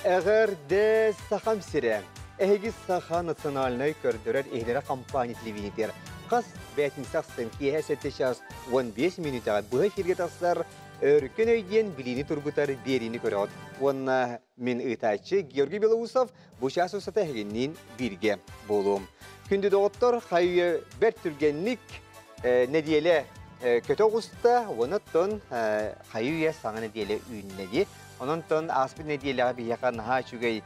Эҕэрдэ Сахам сирэ! Эһиги Саха национальнай көрдөрөр иһилэрэ компания телевидениетигэр хас бээтинсэ ахсын киэһэ 7 час 15 мүнүүтэҕэ быһа эфиргэ тахсар Өркөн өй диэн билиини тургутар биэриини көрөҕүт. Уонна мин ыытааччы Георгий Белоусов бу чаас устата эһигинниин бииргэ буолуом. Күндү доҕоттор, хайы бэрт түргэнник нэдиэлэ көтө оҕуста, онон хайы үйэ саҥа нэдиэлэ үүннэ дии. Онон ааспыт нэдиэлэҕэ биһиэхэ наһаа үчүгэй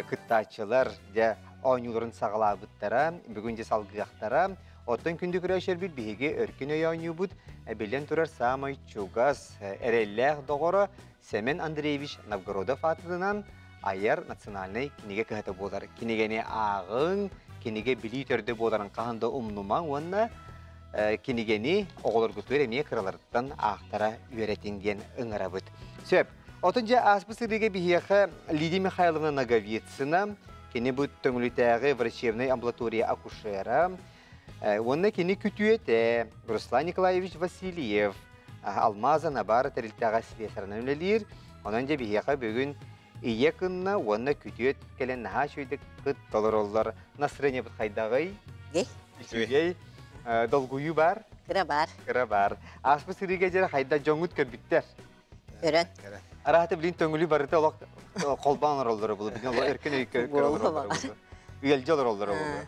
кыттааччылар дьэ оонньууларын саҕалаабыттара, бүгүн дьэ салгыахтара. Оттон күндү көрөөччүлэрбит биһиги өркүн өй оонньуубут биллэн турар саамай чугас, эрэллээх доҕоро Сэмэн Андреевич Новгородов аатынан айар национальнай кинигэ кыһата буолар. Кинигэни ааҕыҥ, кинигэ билии төрдө буоларын хаһан да умнумаҥ уонна кинигэни оҕолоргутугар эмиэ кыраларыттан аахтара үөрэтиҥ диэн ыҥырабыт. Сөп. Отон дьэ ааспыт сырыыга биһиэхэ Лидия Михайловна Ноговицына, кини бу Төҥүлүтээҕи врачебнай амбулатория акушера, уонна кини күтүөтэ Руслан Николаевич Васильев, Алмаза Набара тэрилтэҕэ слесарынан үлэлиир. Онон дьэ биһиэхэ бүгүн ийэ кынна уонна күтүөт кэлэн наһаа үчүгэйдик толороллор. Настроениебыт хайдаҕый? Үчүгэй. Долгуйуу бар? Кыра бар. Кыра бар. Ааспыт сырыыга дьэ хайда дьоҥҥут көрбүттэр? Өрөн. Араата билин төҥүлү барыта олох холбоон олороллоро булу. Билин олох өркөн өйкө олороллоро булу. Ыалдьа олороллоро булу.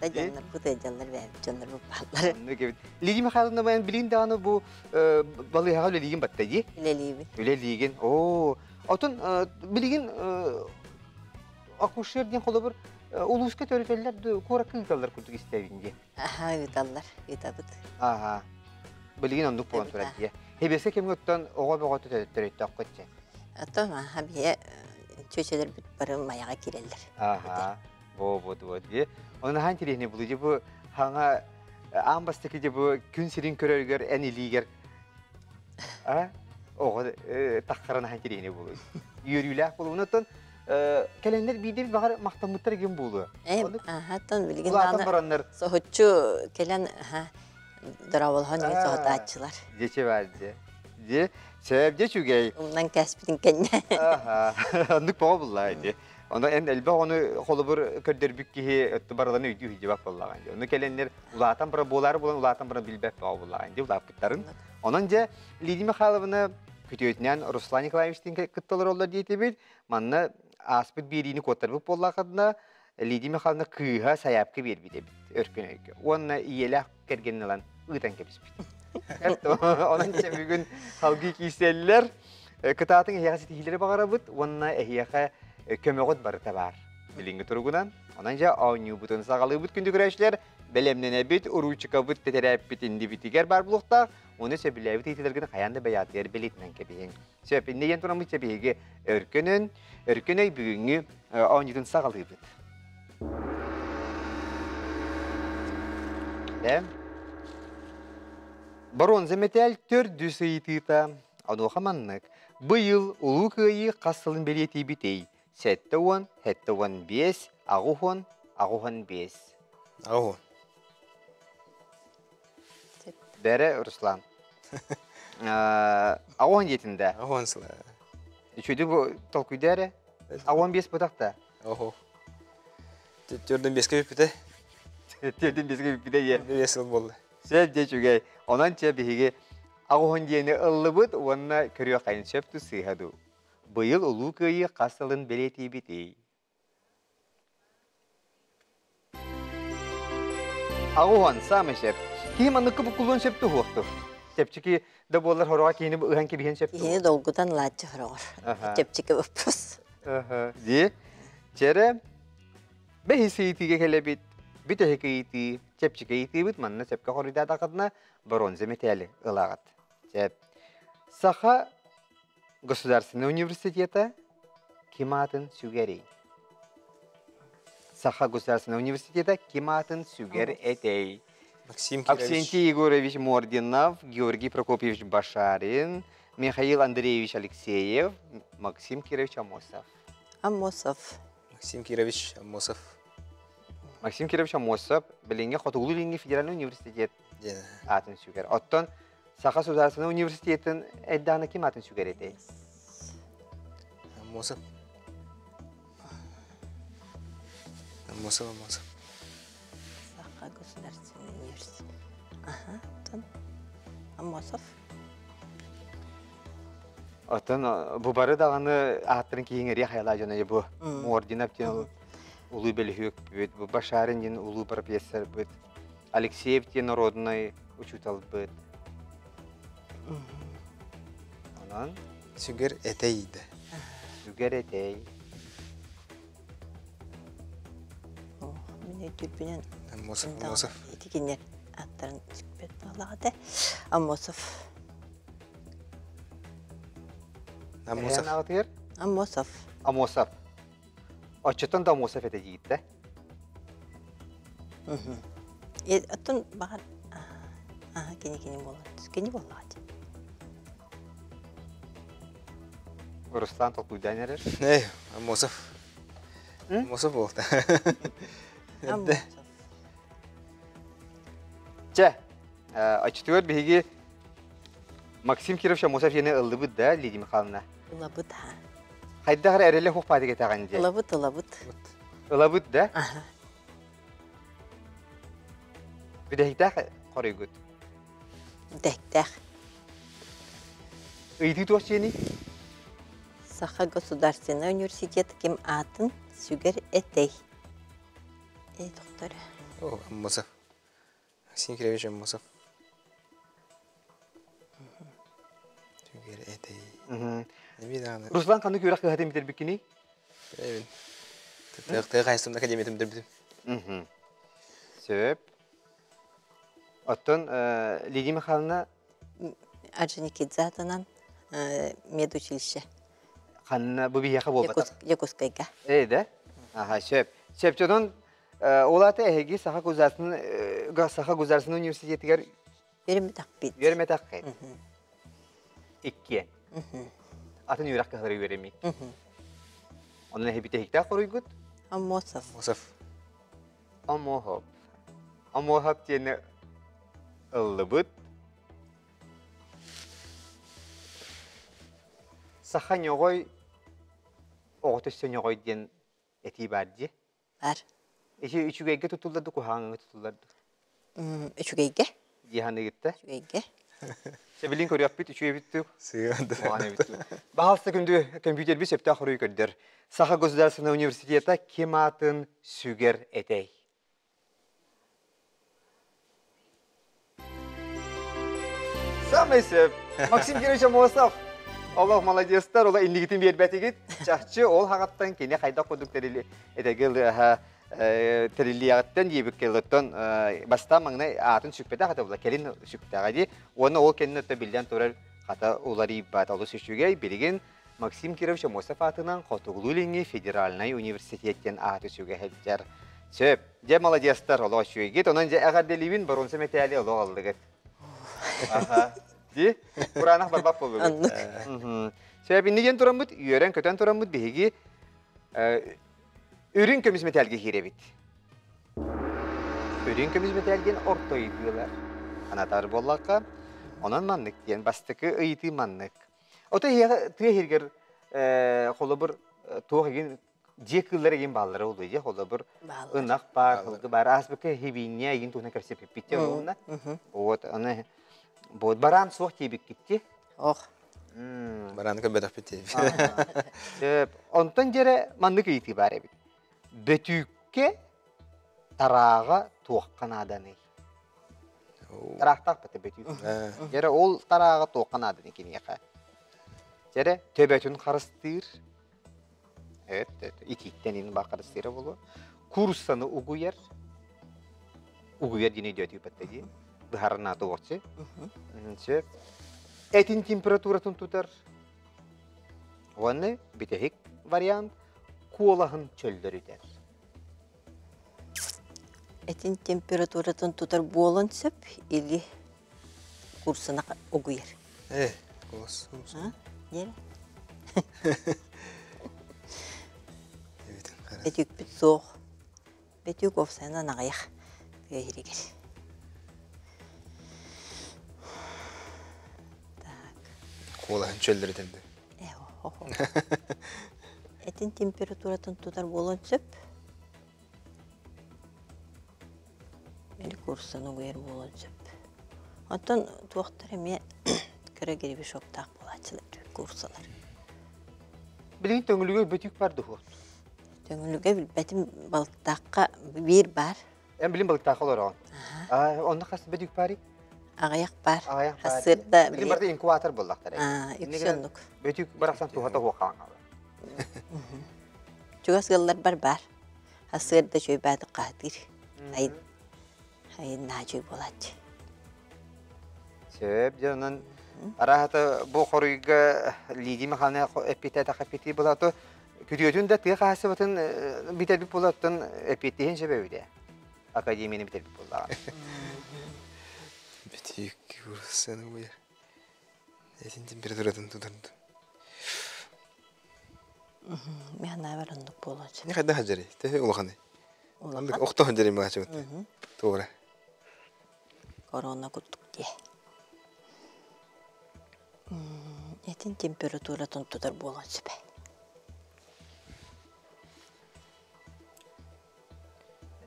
Да дьоннор бу дьоннор бэйэбит дьоннор бу бааллар. Лидия Михайловна мен билин даҕаны бу балыыһаҕа үлэлиигин батта дии? Үлэлиибин. Үлэлиигин. Оо. Отон билигин акушер диэн холобур улууска төрүтэллэр куоракка ыыталлар курдук истэбин дии. Аха ыыталлар, ыытабыт. Аха. Билигин оннук буолан турар дии. Хебесе кэмҥэ оттон оҕо бөҕөтө төрөттөххө дии. Оттон аха бие чүөчэлэрбит бары майаҕа киирэллэр. Аха. Бо бо бо дии. Онон хаан тириһини булу дии бу хаҥа аан бастакы дии бу күн сирин көрөргөр эн илиигэр а оҕо таххаран хаан тириһини булу. Үөрүүлээх булу. Онон кэлэннэр биирдэ баҕар махтаммыттар игин буолуо. Аха, билигин даҕаны соһуччу кэлэн дорооболоһон иһин соһутааччылар. Дьэ бар дьэ. Дьэ, сөп дьэ үчүгэй. Умнан кээспитин кэннэ. Аха, оннук боҕо буллаа ити. Ону эн элбэх ону холобур көрдөрбүт киһи өттө барыларын өйдүү сылдьыбат буоллаҕын дии. Ону кэлэннэр улаатан бара буолаары буолан улаатан баран билбэт боҕо буллаҕын дии улааппыттарын. Онон дьэ Лидия Михайловна күтүөтүнээн Руслан Николаевичтыын кытта олороллор диэтибит. Манна ааспыт биэриини куоттарбыт буоллаххытына, Лидия Михайловна кыыһа сайаапка биэрбит эбит өркөн өйгө. Уонна ийэлээх кэргэнин ылан ыытан кэбиспит. Онон дьэ бүгүн салгыы киирсэллэр. Кытаатыҥ эһиэхэ ситиһиилэри баҕарабыт уонна эһиэхэ көмөҕүт барыта баар. Билиҥҥи туругунан. Онон дьэ оонньуубутун саҕалыыбыт күндү көрөөччүлэр. Бэлэмнэнэбит, уруучукабыт тэтэрээппит иннибитигэр баар буолуохтаах. Уонна сөбүлээбит ыйытыыларгын хайаан да бэйэҕитигэр бэлиэтинэн кэбиһиҥ. Сөп, иннэ диэн тураммыт биһиги өркөнөн, өркөн өй бүгүҥҥү оонньуутун саҕалыыбыт. Дэ. Боруонза мэтээл төрдүс ыйытыыта. Онуоха маннык. Быйыл Улуу Кыайыы хас сылын бэлиэтиибитий? 70, 75, 80, 85. 80. Бэрэ Руслан. Аҕуһан диэтин да. Аҕуһан сыла. Үчүгэй бу толкуйда эрэ. Аҕуһан биэс бытах да. Охо. Төрдөн бескэ бүппүтэ. Төрдөн бескэ бүппүтэ дьэ. Биэс сыл буолла. Сөп дьэ үчүгэй. Онон чэ биһиги аҕуһан диэни ыллыбыт уонна көрүөххэйин сөп ту сыыһа дуу. Быйыл Улуу Кыайыы хас сылын бэлиэтиибитий? Аҕуһан, саамай сөп. Киһи манныкка буккуллуон сөп туһуохтур. Чэпчэки да буоллар хороҕо киһини ыһан кэбиһиэн сөп Киһини долгутан лааччы хороҕор. Чэпчэки вопрос. Ди. Чэрэ бэһис ыйытыыга кэлэбит. Бүтэһик ыйытыы, чэпчэки ыйытыыбыт манна сөпкө хоруйдаатаххытына бронза мэтээли ылаҕыт. Чэп. Саха Государственный университета ким аатын сүгэрий? Саха Государственный университета ким аатын сүгэр этэй? Максим Кирович. Авксентий Егорович Мординов, Георгий Прокопьевич Башарин, Михаил Андреевич Алексеев, Максим Кирович Амосов. Амосов. Максим Кирович Амосов. Максим Кирович Амосов билиҥҥи Хотугулуу-Илиҥҥи федеральный университет аатын сүгэр. Оттон Саха Государственный университетын эрдэҕинэ ким аатын сүгэр этэй? Аммосов. Аммосов, Аммосов. Саха государственный университет. Аха, тон Аммосов. Оттон бу бары даҕаны ааттарын киһиҥ эриэх айалаа дьоно бу Мординов диэн улуу бөлүһүөкпүт, бу Башарин диэн улуу профессорбыт, Алексеев диэн народнай учууталбыт. Онон Сүгэр этэй да. Сүгэр этэй. Мин өйдүүрбүнэн Аммосов, Аммосов. Ити кинилэр аттарын сүкпэт буоллаҕа этэ. Аммосов. Аммосов. Аҕатыгар? Аммосов. Аммосов. Оччотон да Аммосов этэ диигит Оттон баҕар кини кини буолар. Кини буоллаҕа дии. Руслан толкуйдаан эрэр. Эй, Аммосов. Аммосов буолта. Аммосов. Чэ, оччотугар биһиги Максим Кирович Аммосов диэни ыллыбыт да, Лидия Михайловна? Ылабыт, ха. Хайдах эрэ эрэлэ хуохпаатык этэҕин дии. Ылабыт, ылабыт. Ылабыт да? Аха. Бүтэһиктээх хоруйгут. Бүтэһиктээх. Ыйытыы туох дьиэний? Саха государственный университет ким аатын сүгэр этэй? Э, доктор. О, Аммосов. Максим Кирович Аммосов. Сүгэр этэй. Руслан ханнык үөрэх кыһатын бүтэрбиккиний? Эбин. Тыа хаһайыстыбатын академиятын бүтэрбитим. Сөп. Оттон Лидия Михайловна Орджоникидзе атынан медучилище. Ханна бу биһиэхэ буолбатах. Якутскайга. Ээ да? Аха, сөп. Сөп, онон ол аата эһиги Саха государственный Саха государственный университетигэр үөрэммэтэхпит. Үөрэммэтэххит. Иккиэн. Атын үөрэх кыһалары үөрэммит. Онон эһи бүтэһиктээх хоруйгут? Аммосов. Аммосов. Омоһоп. Омоһоп диэни ыллыбыт. Саха ньоҕой оҕото өссө ньоҕой диэн этии баар дии. Бар. Ити үчүгэйгэ тутуллар да куһаҕаҥҥа тутуллар да? Үчүгэйгэ. Дии саныыгытта. Үчүгэйгэ. Сөбүлүүн көрүөхпүт үчүгэйбит дуу? Сыа да. Куһаҕан эбит дуу? Баһаалыста күндү компьютербит сөптөөх хоруйу көрдөр. Саха государственный университета ким аатын сүгэр этэй? Самый сөп. Максим Кирович Амосов. Олох молодецтар, ола иннигитин биэрбэтигит. Чахчы ол хаҕаттан кини хайдах курдук тэрили этэгил тэриллиэҕиттэн диэбиккэ бастаан маҥнай аатын сүкпэтэх этэ була кэлин сүктэҕэ дии. Уонна ол кэннэ өттө биллэн турар хата уларыйбат. Олус үчүгэй. Билигин Максим Кирович Амосов аатынан Хотугулуу-Илиҥҥи федеральнай университет диэн ааты сүгэ сылдьар. Сөп. Дьэ, молодецтар, олох үчүгэйгит. Онон дьэ эҕэрдэлиибин, боруонса мэтээли олох аллыгыт. Аха. Ди, кураанах барбат буоллугут. Оннук. Сөп, инни диэн тураммыт, үөрэн-көтөн тураммыт биһиги үрүҥ көмүс мэтээлгэ киирэбит. Үрүҥ көмүс мэтээл диэн орто ыйытыылар. Анатар буоллахха, онон маннык диэн бастакы ыйытыы маннык. Ото эһиэхэ тыа иһигэр холобур туох игин дьиэ кыыллара игин бааллара буолуо дьиэ холобур ынах баар, сылгы баар, ааспыкка хибиинньэ игин туһунан кэпсэппиппит дьэ уонна вот аны вот бараан суох диэбиккит Ох. Барааны көрбөтөхпүт диэбит. Сөп. Онтон дьэрэ маннык ыйытыы баар эбит. Бөтүүккэ тарааҕа туохха нааданый? Тараахтаах бата бөтүүк. Дьэрэ ол тарааҕа туохха нааданый киниэхэ? Дьэрэ төбөтүн харыстыыр. Evet, итииттэн ин баа харыстыыра буолуо. Курсаны угуйар. Угуйар диэн өйдөөтүү батта дии. Быһаарынааты уорчу. Сөп. Этин температуратын тутар. Уонна бүтэһик вариант куолаһын чөллөрүтэр. Этин температуратын тутар буолан сөп или курсана угуйар? Э, куолас. Диэн. Бөтүүкпүт суох. Бөтүүк уопсайынан аҕыйах тыа иһигэр. Так. Куолаһын чөллөрүтэрдэ. Э, Этин температуратын тутар буолуон сөп. Курсан угуйар буолуон сөп. Оттон туохтар эмиэ кыра гребешоктаах буолааччылар курсалар. Билигин төҥүлүгэ бөтүүк бар дуо? Төҥүлүгэ билбэтим балыктаахха биир баар. Эн билин балыктаахха олороҕун. Онно хас бөтүүк баарый? Аҕыйах баар. Аҕыйах баар. Хассыырда Билин барыта инкубатор буоллахтара. Үксэ оннук. Бөтүүк барахсан туһата суох хаалан хаалар. Чугас ыалларбар баар. Хассыырда үчүгэй хаһытыыр. Айын айын наачуй буолааччы. Сөп, дьэ онон арааһата бу хоруйга Лидия Михайловна эппиэттээтэх эппиэттии буолаату күтүөтүн да тыа хаһаайыстыбатын бүтэрбит буолаттан эппиэттиһин сөп эбитэ. Академияны бүтэрбит буоллаҕа. Битик курсаны уйар. Этин температуратын тутарды. Мен санаабар оннук буолуон сөп. Не хайда хаджари? Тэһи улаханы. Улахан. Охто хаджари маачыбыт. Туора. Корона курдук дии. Этин температуратын тутар буолуон сөп.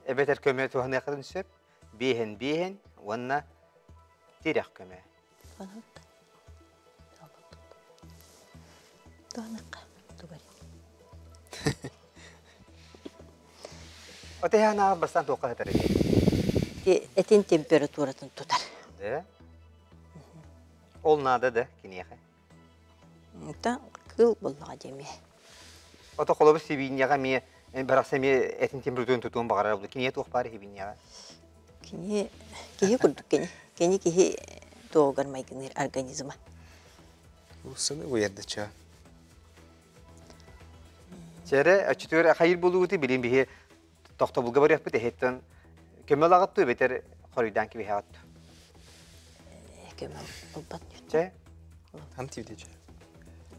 Эбэтэр көмө туһаныаххытын сөп. Биэһин биэһин уонна тирэх көмө. Отеһанаҕа бастаан туохха сытар эти? Этин температуратын тутар. Да? Ол наада да киниэхэ? Та кыл буоллаҕа дии Ото холобур сибиинньэҕэ эмиэ барахсан эмиэ этин температуратын тутуон баҕарар буолла. Киниэ туох баар сибиинньэҕэ? Кини киһи курдук кини. Кини киһи туоҕугар майгыныыр организма. Уусаны уйардача. Чэрэ, өччүтүгэр хайыр булугути билин биһи тохтобулга барыахпыт эһиттэн көмө ылаҕытту эбэтэр хоруйдаан кибиһэҕитту. Көмө ылбат. Чэ? Хан тиүдичэ.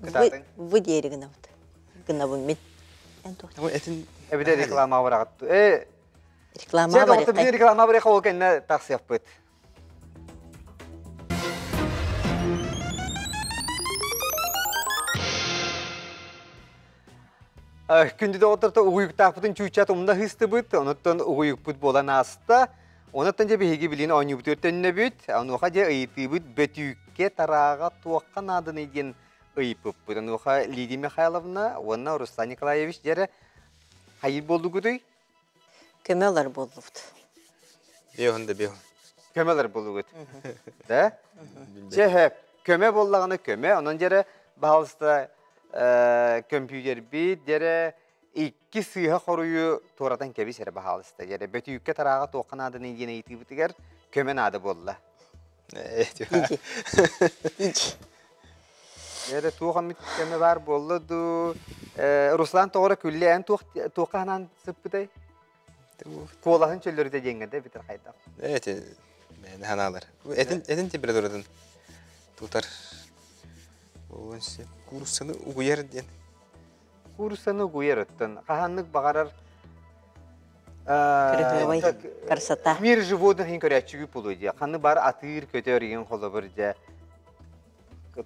Кытаатыҥ. Вы диэри гынабыт. Гынабын мин. Эн туох? Этин Эбэтэр реклама бараҕытту. Э, Реклама Чэ, доҕоттор, реклама барыахха ол кэннэ тахсыахпыт. Күндү доҕотторто угуйуктаахпытын чуучат умна ыһыстыбыт, онуттан угуйукпут буолан ааста. Онуттан дьэ биһиги билин оонньуубутугар төннөбүт. Онуоха дьэ ыйытыыбыт бөтүүккэ тарааҕа туохха нааданый диэн ыйыппыппыт. Онуоха Лидия Михайловна уонна Руслан Николаевич дьэрэ хайыр буоллугутуй? Көмө ылар буоллубут. Биоһун да биоһун. Көмө ылар буоллугут. Да? Чэ, көмө буоллаҕына көмө. Онон дьэрэ баһалыста көмпүүтэрбит дьэрэ икки сыыһа хоруйу туоратан кэбис эрэ баһаалыста дьэрэ бөтүүккэ тарааҕа туохха нааданы диэн ыйытыыбытыгар көмө наада буолла. Дьэрэ туох эмит көмө баар буолла дуу? Руслан тоҕо эрэ күллэ эн туохха ханаан сыппытай? Куолаһын чөллөрүтэ диэҥҥэ да эбэтэр хайдах? Эти мээнэ ханаалар. Этин этин температуратын тутар. Буолуон сөп. Кууруссаны угуйар диэн. Кууруссаны угуйар оттон хаһаннык баҕарар Кырыһыабай красота. Мир животных иһин көрөөччүгү буолуо дии. Ханны бар атыыр көтөр иһин холобур дьэ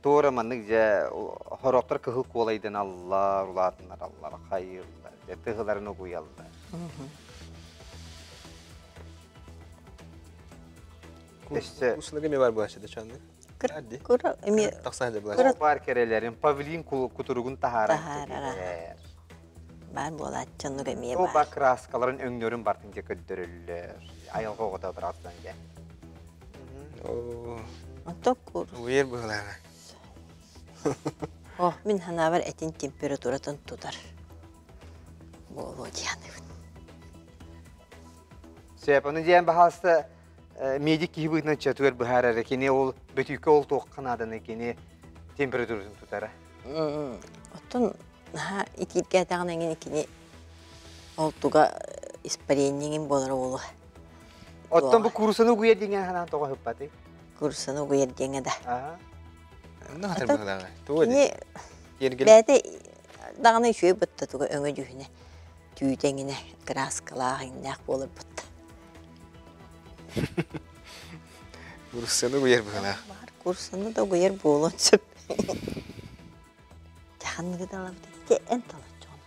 туора маннык дьэ хорохтор кыһыл куолайданаллар, улаатынараллар, хайыыллар, дьэ тыһыларын угуйаллар. Өссө Кууруссаларга эмиэ бар буолааччы да чаннык. Кыра эмиэ Тахсан сылдьар бар кэрэлэрин павлин кутуругун таһааран Таһаарара. Баар буолааччы оннук эмиэ Ол баар. бар краскаларын өҥнөрүн бартын дьэ көрдөрөллөр. Айылҕа оҕото бырааттан дьэ. Оо, Онтон кур. уйар быһылааҕа. О, мин ханаабар этин температуратын тутар. Буолуо дианыбын. Сөп, ону диэн баһаалыста медик киһи быһыытынан чөтүгэр быһаарар кини ол бөтүүкэ ол туохха нааданы кини температуратын тутара. Оттон наһаа итииргээтэҕинэ эҥин кини ол туга испарениегин буолара буолуо. Оттон бу курсаны угуйар диҥҥэ ханаан тоҕо ыһыппатый? Курсаны угуйар диэҥэ да. Онно хатар быһылааҕа. Тугу Кини бэйэтэ даҕаны үчүгэй бытта туга өҥө дьүһүнэ түүтэ эҥинэ кырааскалаах иҥнээх буолар бытта. Курсаны угуйар быһылаах. Баар курсаны да угуйар буолуон сөп. Ханныгы талабыт эн талаччоҕуна.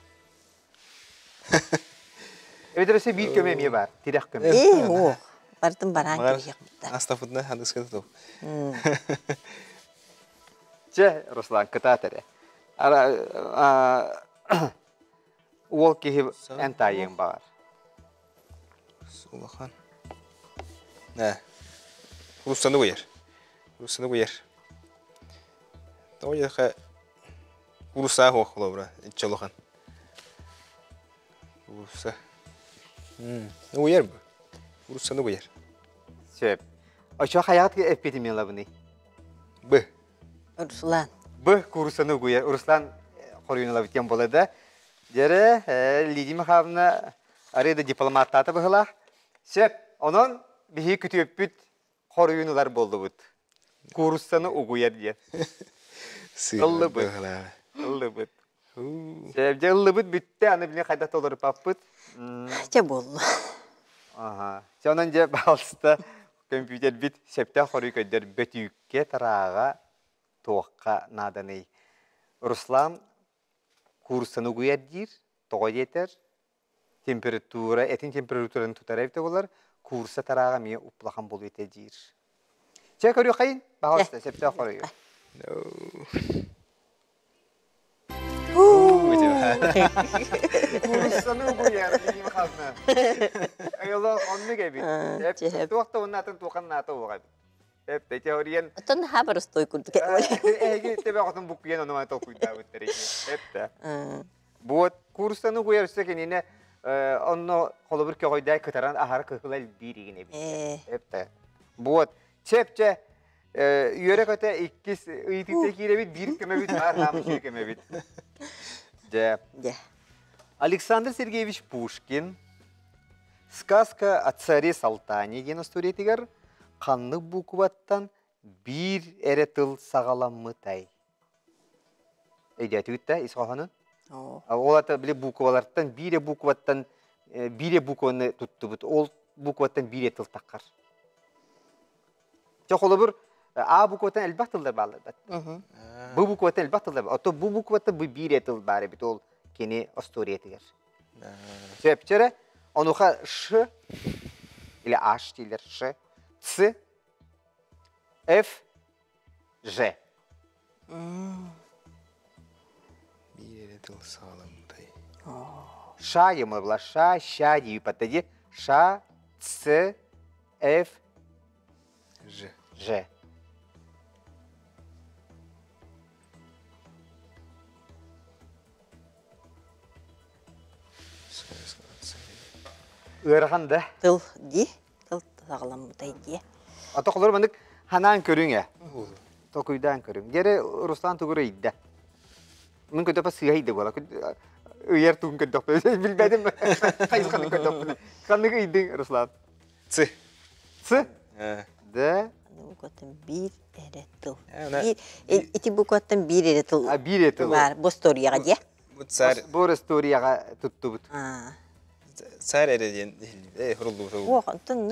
Эбэтэр өссө биир көмө эмиэ баар, тирэх көмө. Ээ, ох. Бартын бараан киһиэхпит. Астафытына хадыската ту. Чэ, Руслан, кытаат эрэ. Ара уол киһи эн таайыаҥ баҕар. Улахан. Нэ. Руссаны уйар. Руссаны уйар. Тоҕо Куурусаа суох холобура иччэ улахан. Куурусса. Уйар бу. Кууруссаны уйар. Сөп. Очо хайаҕыт эппитим милабыный? Б. Руслан. Б кууруссаны угуйар. Руслан хоруйун диэн буола да. Дьэрэ, Лидия Михайловна арыый да дипломаттаата быһылаах. Сөп. Онон биһи күтүөппүт хоруйун ылар буоллубут. Кууруссаны угуйар диэн. Ыллыбыт. Ыллыбыт. Дьэ ыллыбыт бүттэ, аны били хайдах толоруппаппыт. Чэ буолла. Аха. Чэ онон дьэ баалыста көмпүүтэрбит сөптөөх хоруй көрдөр бөтүүккэ тарааҕа туохха нааданый? Руслан кууруссаны угуйар диир, тоҕо диэтэр, температура, этин температуратын тутар эбитэ буолар, куурса тарааҕа эмиэ улахан буолуо этэ диир. Чэ, көрүөххэйин, баҕалыста, сөптөөх хоруйу. Кууруссаны угуйар, Михайловна. Айылы оннук эбит. Туох да оннатын туохан наата уоҕа эбит. Эп теориен. Оттон наһаа боростуой курдук. Эһиги төбөҕүтүн буккуйан ону толкуйдаабыттар. Эп Буот курсаны угуйар өссө кинини онно холобур көҕүйдээй кытаран аһара кыһыла элбиир игин эбит. Эптэ. Буот чэпчэ үөрэ-көтө иккис ыйытыыта киирэбит биир көмөбүт баар хаамы үчүгэй көмөбүт. Дьэ. Дьэ. Александр Сергеевич Пушкин «Сказка о царе Салтане» диэн остуоруйатыгар ханнык букваттан биир эрэ тыл саҕаламмытай? Өйдөөтүгүт да ис хоһоонун? Ол ата били буквалартан биир букваттан биир букваны туттубут. Ол букваттан биир тыл таххар. Чэ холобур А букваттан элбэх тыллар бааллар бат. Б букваттан элбэх тыллар бар. Ото бу букваттан бу биир тыл баар эбит ол кини остуоруйатыгар. Сөпчөрө онуха Ш или H дииллэр Ш, Ц, Ф, Ж. Биир эрэ тыл саҕаламмытай. Ша ему была ша, ща дии паттади. Ша, Ц, Ф, Ж. Ж. Ыарахан да. Тыл дии. Тыл саҕаламмытай дии. Ата холор маннык ханаан көрүҥ ээ. Токуйдаан көрүҥ. Дьэрэ Руслан тугур ыйда. Мин көтөпө сыыһа ыйда буола. Ыйар тугун көрдөхпүн. Билбэтим. Хайысханы көрдөхпүн. Ханнык ыйдың, Руслан? Ц. Ц? Да. Букваттан биир эрэ тыл. Ити букваттан биир эрэ тыл. Биир эрэ тыл. Бар, бу историяҕа дии. Бу царь. Бу историяҕа туттубут. Царь эрэ диэн хуруллубут. Ох, онтон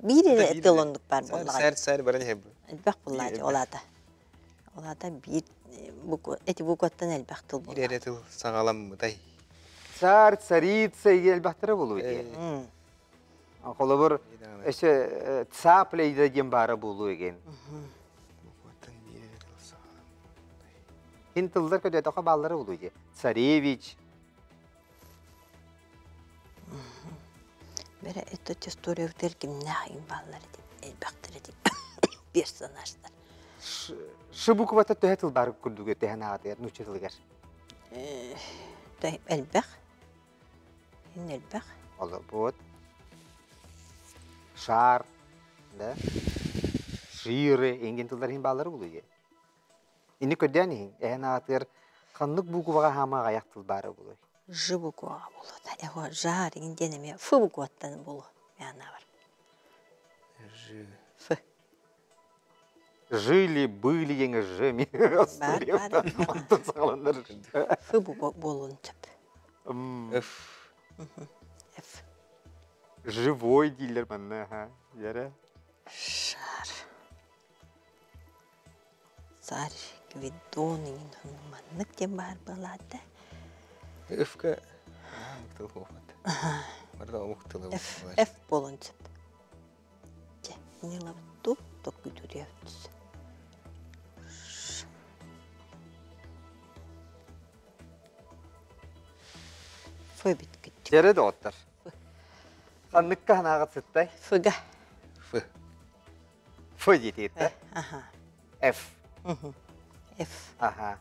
биир эрэ тыл оннук бар буоллаҕа. Царь, царь баран иһэр. Элбэх буоллаачы, ол аата. Ол аата биир эти букваттан элбэх тыл буолла. Биир эрэ тыл саҕаламмытай. Царь, царица элбэхтэрэ буолуо дии. Холобур, өссө цапля диэн баара буолуо эгин. Хин тыллар көдөтөхө бааллара буолуо дии. Царевич. Бэрэ это историябытыгар кимнээх им бааллар эти элбэхтэр эти персонажтар. Ш буквата төһө тыл баар курдук төһөн аатыгар нуучча тылыгар? Элбэх. Ин элбэх. Олорбут. Шар, да? Ширы, ингин тыллар иһин бааллары булуйа. Ини көрдөөн иһин, эһэн аатыгар ханнык букваҕа хаама аҕайах тыл баара булуй? Ж букваҕа булута. Эго жар иҥин диэн эмиэ Ф букваттан булу. Мээнэ бар. Ж. Ф. Жили, были диэҥэ ж ми онтон саҕаланар. Ф буолуон сөп. Ф. Ф. Живой дииллэр манна, аха. Ярэ. Шар. Царь Гвидон иҥин маннык диэн баар буолаата. Ф-ка тыл хуохат. Барда омук тылы. Ф, Ф буолуон сөп. Итини ылабыт токкуйдуруйабыт. Ф биткит. Дьэрэ доҕоттор. Ханныкка ханаҕат сыттай? Ф-га. Ф. Ф диэтииртэ. Аха. F. F. Аха.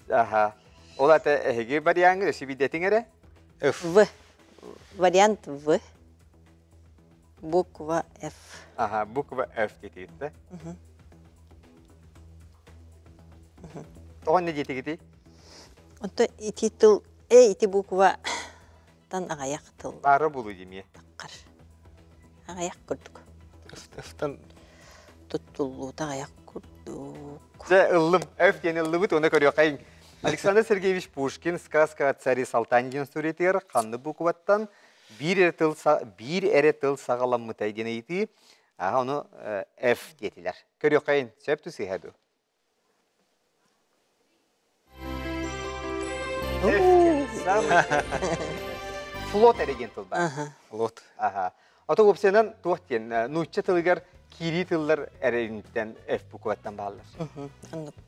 Аха. Ол ата эһиги вариаҥы өссө бидэтиҥ эрэ? F. В. Вариант В. Буква F. Аха, буква F диэтииртэ. Тоҕо не диэтигитий? Онто ити тыл, э ити буква тан аҕайах тыл. Баара булу димие. Таххар. Аҕайах курдук. F-тан Туттуллуута аҕайах курдук. Дьэ, ыллым. F диэн ыллыбыт, уонна көрүөххэйиҥ. Александр Сергеевич Пушкин «Сказка о царе Салтане» диэн историятыгар ханнык букваттан биир эрэ тыл, биир эрэ тыл саҕаламмытай диэн ыйытыы, аха ону F диэтилэр. Көрүөххэйин, сөп сыыһа дуу? Флот эрэ диэн тыл баар. Флот. Аха. Ото уопсайынан туох диэн нуучча тылыгар киирии тыллар эрэйиниттэн F букваттан бааллар.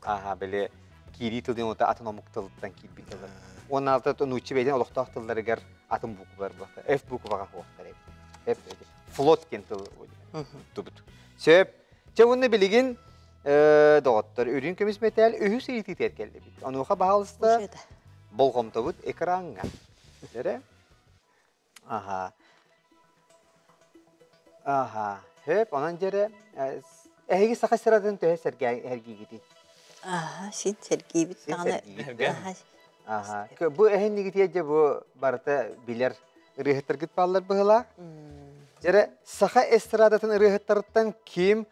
Аха, били киирии тыл диэн атын омук тылыттан киирбит тыллар. Уонна алта нуучча бэйдэн олохтоох тылларыгар атын буквалар буолар. F букваҕа хуохтар эбит. F флот диэн тыл тубут. Сөп. Чэ уонна билигин доҕоттор, үрүҥ көмүс мэтээл үһүс ыйытыытыгар кэллибит. Онуоха баһаалыста болҕомтобут экраҥҥа. Эрэ? Аха. Аха. Хөп, онон дьэрэ эһиги саха сиратын төһө сэргиигитий? Аха, син сэргиибит даҕаны. Аха. Бу эһиннигитиэ дьэ бу барыта билэр ырыаһыттаргыт бааллар быһылаах. Дьэрэ саха эстрадатын ырыаһыттарыттан ким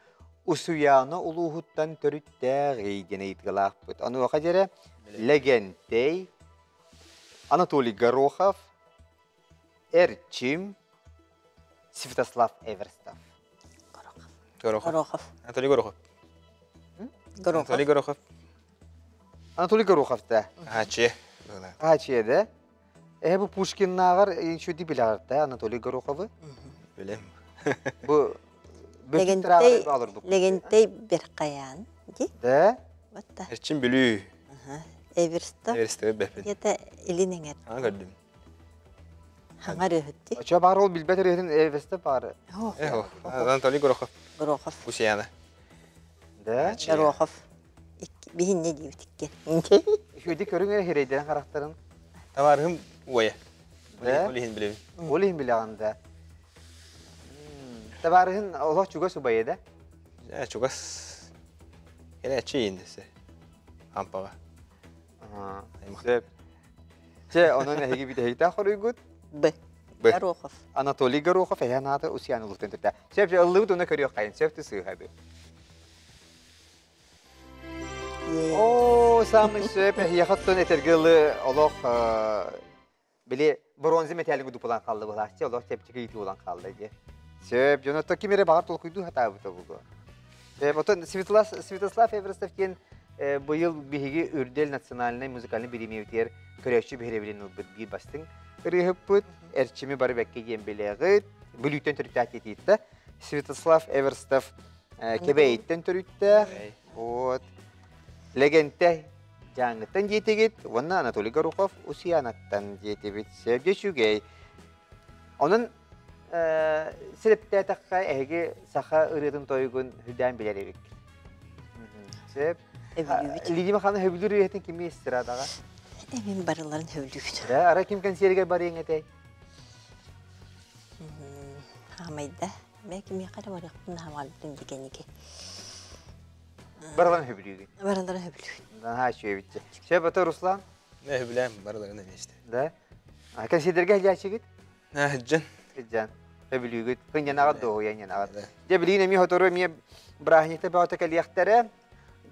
Усуйаана улууһуттан төрүттээҕий диэн ыйытыылаахпыт. Онуоха дьэрэ Лэгэнтэй, Анатолий Горохов, Эрчим, Святослав Эверстов. Горохов. Горохов. Горохов. Анатолий Горохов. Горохов. Анатолий Горохов. Анатолий Горохов да. Аче. Аче да. Э бу Пушкиннааҕар үчүгэй билэҕэр Анатолий Гороховы. Билем. Бу Лэгэнтэй Лэгэнтэй Беркаян ди. Да. Батта. Эрчин Бүлүү. Эверстов. Эверстов бэппин. Где-то илин эҥэр. Ана көрдүм. Хаҥар өһүтти. Очо баар ол билбэт ырыатын Эверстов баары. Эхо. Анатолий Горохов. Горохов. Усияна. Да. Горохов. Биһинне диэбит икки. Үчүгэйдик көрүҥ эрэ хирэйдэрин харахтарын. Табаарыһым уойа. Да? Ол иһин билэбин. Ол иһин билэҕин да. Табаарыһын олох чугас убайа да? Э, чугас. Кэлээччи иин десе. Ампаҕа. Сөп. Чэ, онон эһиги бүтэһиктээх хоруйгут? Б. Б. Горохов. Анатолий Горохов эһэн аата Усьян улуустан төрүтэ. Сөп, ыллыбыт уна көрүөх хайын. Сөп сыыһа Оо, самый сөп эһиэхэ оттон этэргэ ылы олох били бронза металлин дупулан хаалла былааччы олох чэпчэки ыйытыы буолан хаалла дии. Сөп, дьон оттон ким эрэ баҕар толкуйдуу сатаабыта буолуо. Сөп, оттон Святослав Эверстов диэн быйыл биһиги Үрдэл национальнай музыкальнай бириэмийэбитигэр көрөөччү биһирэбилин ылбыт биир бастыҥ ырыаһыппыт, Эрчими бары бэккэ диэн билэҕит, Бүлүүттэн төрүттээх диэтиитэ. Святослав Эверстов Кэбээйиттэн төрүттээх. Вот. Лэгэнтэй Дьааҥыттан диэтигит уонна Анатолий Горохов Усуйаанаттан диэтибит. Сэргэ үчүгэй. Онон сирэптээтэххэ эһиги саха ырыатын тойугун үрдээн билэр эбик. Сөп. Лидия Михайловна хөбүлүүр ырыатын кими эстрадаҕа? Эмин барыларын хөбүлүүбүт. Да, ара ким кэнсиэригэр барыаҥ этэй? Хаамайда. Мэ кимиэхэ эрэ барыахпын хаамаабытым дикэники. Барыларын хөбүлүүгүн? Барыларын хөбүлүүгүн. Наһаа үчүгэйбит. Сөп, ата Руслан? Мэ хөбүлээн барыларын эмиэсте. Да? Кэнсиэрдэргэ иһдьээччигит? Сыдьан. Сыдьан. Хөбүлүүгүт. Кынньанаҕыт дуоһуйа ньанаҕыт. Дьэ, билигин эмиэ сотору эмиэ бырааһынньыкта бөҕөтө кэлиэхтэрэ.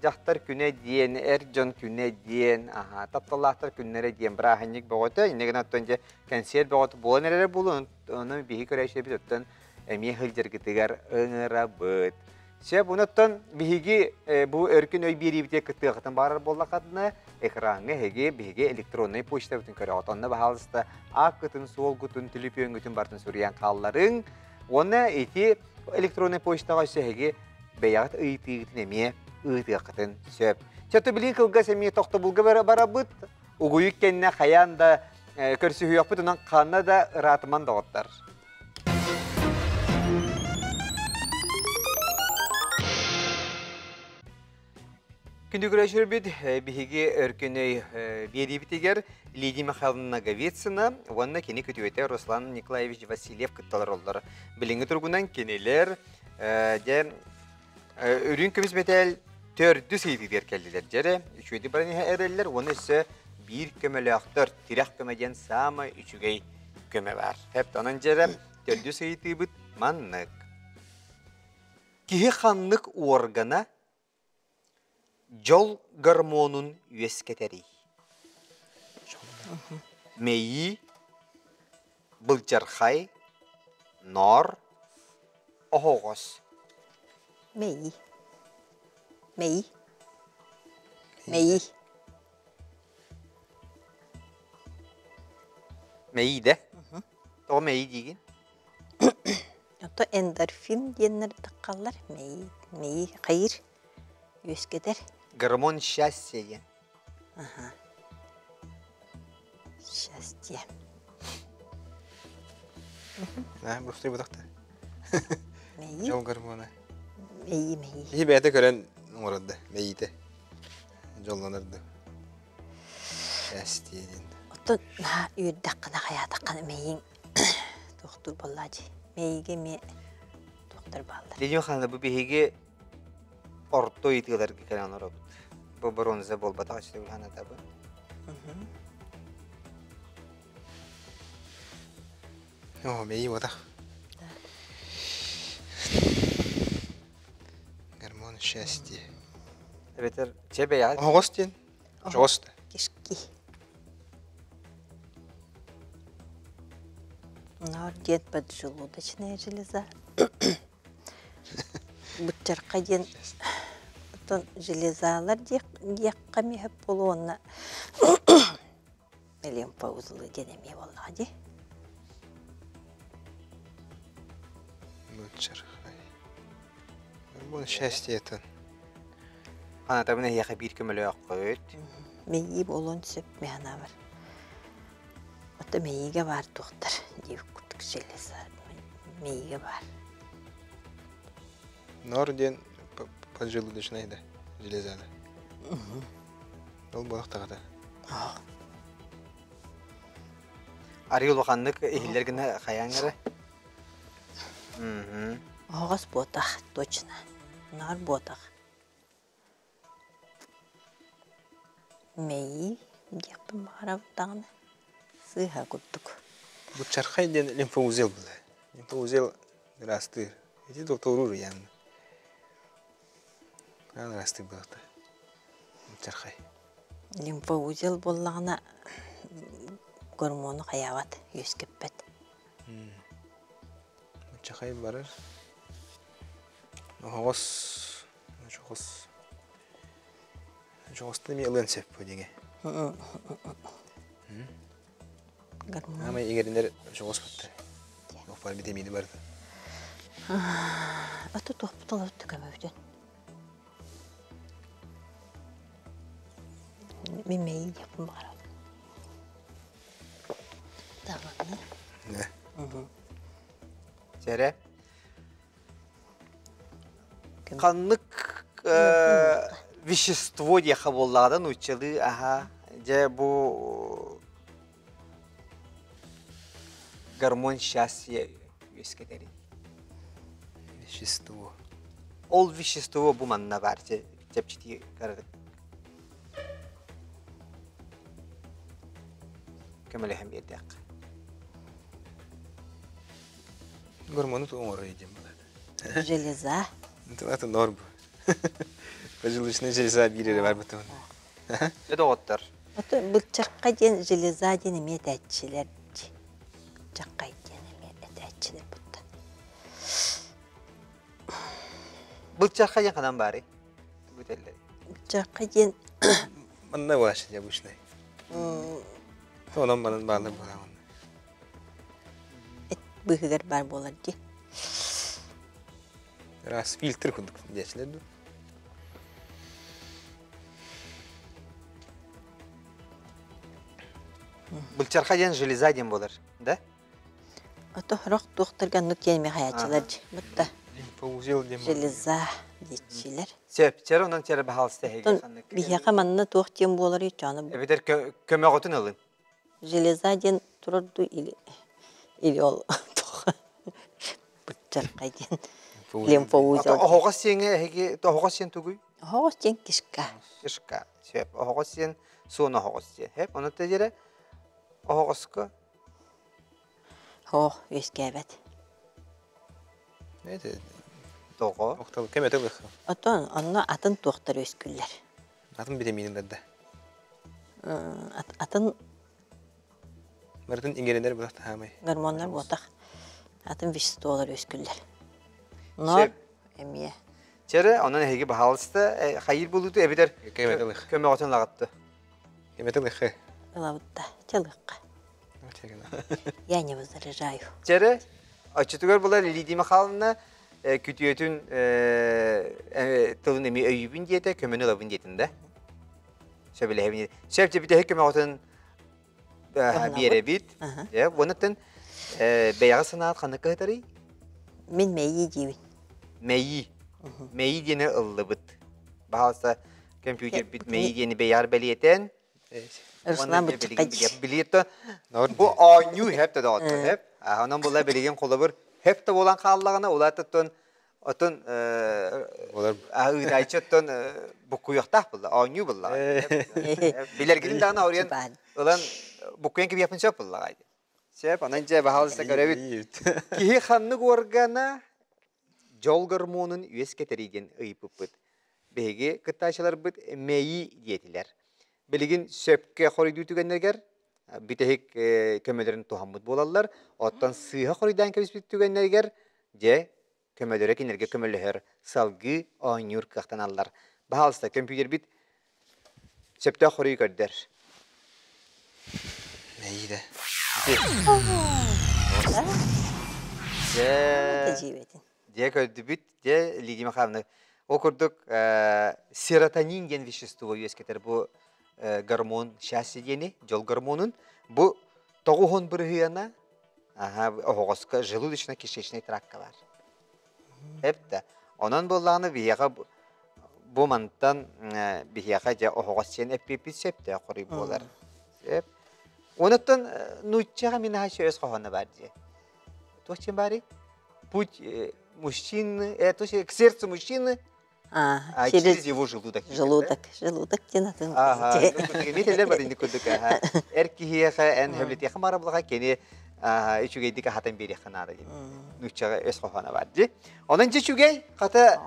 Дьахтар күнэ диэн, эр дьон күнэ диэн, аха, тапталлаахтар күннэрэ диэн бырааһынньык бөҕөтө. Инньэ гынан оттон дьэ кэнсиэр бөҕөтө буолан эрэрэ буолуо. Ону биһи көрөөччүлэрбит оттон эмиэ сылдьаргытыгар ыҥырабыт. Сөп, онуттан биһиги бу өркүн өй биэриибитигэр кыттыахытын баарар буоллаххытына, экраҥҥа эһиги биһиги электроннай почтабытын көрөҕүт. Онно баһаалыста ааккытын, суолгутун, түлүпүөҥҥүтүн барытын суруйан хаалларыҥ. Уонна ити электроннай почтаҕа өссө эһиги бэйэҕит ыйытыыгытын эмиэ ыытыаххытын сөп. Чэ, билии кылгас эмиэ тохтобулга барабыт. Угуйук кэннэ хайаан да көрсүһүөхпүт, онон ханна да ыраатыман доҕоттор. Күндү көрөөччүлэрбит, биһиги Өркөнөй биэриибитигэр Лидия Михайловна Ноговицына уонна кини күтүөтэ Руслан Николаевич Васильев кытталар оллор. Билиҥҥи туругунан кинилэр дьэ үрүҥ көмүс мэтээл төрдүс ыйытыытыгар кэллилэр. Дьэрэ, үчүгэйдик баран иһэ эрэллэр уонна өссө биир көмөлөөхтөр, тирэх көмө диэн саамай үчүгэй көмө баар. Хэп, онон дьэрэ, төрдүс ыйытыыбыт маннык. Киһи ханнык органа дьол гормонун үөскэтэрий? Мэйии, былдьархай, ноор, оһоҕос. Мэйии. Мэйии. Мэйии. Мэйии да? Тоҕо мэйии диигин? Ото эндорфин диэннэр таххаллар. Мэйии, мэйии хайыр үөскэтэр. Гормон счастья диэн. Аха. Счастье. Аа, бустуй бутахта. Мэйии. Дьол гормона. Мэйии, мэйии. Киһи бэйэтэ көрөн оҥорорда, мэйиитэ. Дьоллонорду. Счастье диэн. Оттон наһаа үөрдэххинэ хайаатаххына мэйииҥ туохтуур буоллаа дии. Мэйиигэ эмиэ туохтар бааллар. Лидия Михайловна, бу биһиги орто ыйытыыларга кэлэн олоробут. Бу бронза буолбатах өссө санатабын. Оо, мэйии буотах. Гормон счастья. Эбэтэр чэ бэйэҕит Оһоҕос диэн. Оһоҕос да. Кишки. Ноор диэн поджелудочная железа. Быччарха диэн оттон железалар диэххэ эмиэ буолуо уонна лимфа узлы диэн эмиэ буоллаҕа дии. Быччархай. Гормон счастья это. Анатабын эһиэхэ биир көмөлөөххүт. Мэйии буолуон сөп миһанаабар. Ото мэйиигэ баар туохтар диир курдук железа мэйиигэ баар. Нор диэн поджелудочная да железа да. Ол буолах таҕата. Арыы улаханнык иһиллэр гына хайаан эрэ. Оһоҕос буотах, точно. Наар буотах. Мэйии диэхпин баҕарабыт даҕаны сыыһа курдук. Буччархай диэн лимфоузел была. Лимфоузел ыраастыыр. Ити доктор уруйаан. Ыраастыыр буолта. Буччархай. Лимфоузел буоллаҕына гормону хайаабат, үөскэппэт. Буччархай барар. Оһоҕос Дьоҕус Дьоҕустан эмиэ ылыан сөп бу диҥэ. Аамай иҥэринэр дьоҕус бутта. Охпар витамины барыта. Аты туохпут олорут көмөбүтүн. Мин мэйии диэхпин баҕарабын. Даҕаны. Сэрэ. Ханнык вещество диэхэ буоллаҕына нууччалыы аһа дьэ бу гормон счастья үөскэтэрий? Вещество. Ол вещество бу манна баар чэпчэтии карадык көмөлөһөн биэрдэххэ. Гормону оҥорор диэн буолар. Железа. Это норм. Поджелудочная железа биир эрэ бар бутун. Дьэ доҕоттор. Ото былчахха диэн железа диэн эмиэ этээччилэр Чаххай диэн эмиэ этээччилэр бутта. Былчахха диэн ханан баарый? Бүтэллэр. Былчахха диэн Манна буолааччы обычный. Онон манан баалар буолаҕын. Эт быыһыгар баар буолар дии. Раз фильтр курдук диэчилэр дуу. Былчарха диэн железа диэн буолар, да? Ото сорох туохтарга оннук диэн хаяччылар бутта. Лимфоузел диэн Железа диэччилэр. Сөп, чэр онон чэр баһаалыста эһиги ханнык. Биһиэхэ манна туох диэн буоларый чону Эбэтэр көмөҕүтүн ылын. Железа диэн турар дуу или или ол быччархай диэн лимфоузел. Оһоҕос сиэҥэ эһиги оһоҕос сиэн тугуй? Оһоҕос диэн кишка. Кишка. Сөп. Оһоҕос сиэн суон оһоҕос сиэн. Хэп, ону тежере оһоҕоско Оһ, үөскээбэт. Это тоҕо? Охтал кем это лых. Отон онно атын туохтар үөскүүллэр. Атын витаминнар да. Атын Барытын иҥэринэр буолах таһаамай. Гормоннар буотах. Атын веществолар үөскүүллэр. Но эмиэ. Чэрэ, онон эһиги баһаалыста хайыр булууту эбитер көмөҕөтүн лаҕатты. Кеметил лых. Ылабытта, чалыхха. Я не возражаю. Чэрэ, оччотугар була Лидия Михайловна күтүөтүн тылын эми өйүүбүн диэтэ, көмөнү ылабын диэтин да. Сөбүлэһэбин. Сөп бүтэһик көмөҕөтүн биэрэбит. Онуттан бэйэҕэ санаат ханнык кыһытарый? Мин мэйии диибин. Мэйии. Мэйии диэни ыллыбыт. Баһаалыста компьютербит мэйии диэни бэйэҕэр бэлиэтэн Руслан быччыкка Билиэтто бу оонньуу хэп да доҕоттор хэп. Онон була билигин холобур хэп да буолан хааллаҕына улаатыттан отон ыытааччы оттон буккуйуохтаах булла оонньуу булла. Билэргитин даҕаны оруйан ылан буккуйан кибиэхпин сөп буллаҕа. Сөп, онон дьэ баһаалыста көрөбүт. Киһи ханнык органа дьол гормонун үөскэтэрий диэн ыйыппыппыт. Биһиги кыттааччыларбыт мэйии диэтилэр. Билигин сөпкө хоруйдуу түгэннэригэр бүтэһик көмөлөрүн туһаммыт буолаллар. Оттон сыыһа хоруйдаан кэбиспит түгэннэригэр дьэ көмөлөрө кинилэргэ көмөлөһөр, салгыы оонньуур кыахтаналлар. Баһаалыста, көмпүүтэрбит сөптөөх хоруйу көрдөр. Мэйиидэ. Дьэ, дьэ көрдүбүт, дьэ Лидия Михайловна. Ол курдук серотонин диэн вещество үөскэтэр бу гормон счастье диэни, дьол гормонун. Бу тоҕуһун бырыһыана Аха, оһоҕоско желудочно-кишечный тракка бар. Эптэ. Онон буоллаҕына биһиэхэ бу мантан биһиэхэ дьэ оһоҕос сиэн эппиэппит сөптөөх хоруй буолар. Сөп. Онуттан нууччаҕа мин аһа өс хоһооно бар дии. Туох чем барый? Путь мужчины, то есть к сердцу мужчины А, через его желудок. Желудок, желудок диэн атын. Ага, метеллер бар инник курдук. Эр киһиэхэ эн хөблетиэхэ марабылаха кини үчүгэйдик аһатан биэриэххэ наада диэн. Нууччаҕа өс хоһооно бар дии. Онон дьэ үчүгэй, хата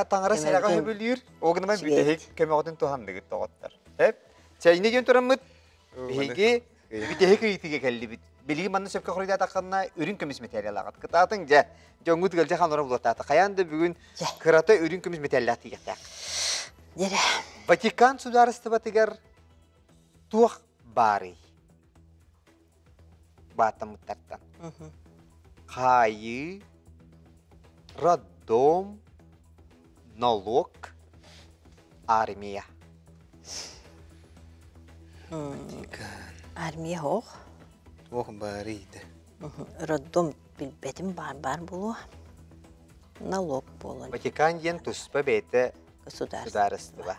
таҥара сэрэҕэ хөбүлүүр, огнама бүтэһик көмөҕүтүн туһанныгыт доҕоттор. Эп, чэйне диэн тураммыт Биһиги бүтэһик ыйытыыга кэллибит. Билигин манна сөпкө хоруйдаатаххына үрүҥ көмүс мэтээллээҕит. Кытаатыҥ дьэ, дьоҥҥут ыалдьа хаалара булуохтаата. Хайаан да бүгүн кырата үрүҥ көмүс мэтээллээх тиийиэхтээх. Дьэрэ. Ватикан судаарыстыбатыгар туох баарый? Бааттаммыттартан. Хаайыы, роддом, налог, армия. Армия ох. Ох баарыйда. Роддом билбэтим баар баар буолуо. Налог буолан. Ватикан диэн туспа бэйэтэ государство. Судаарыстыба.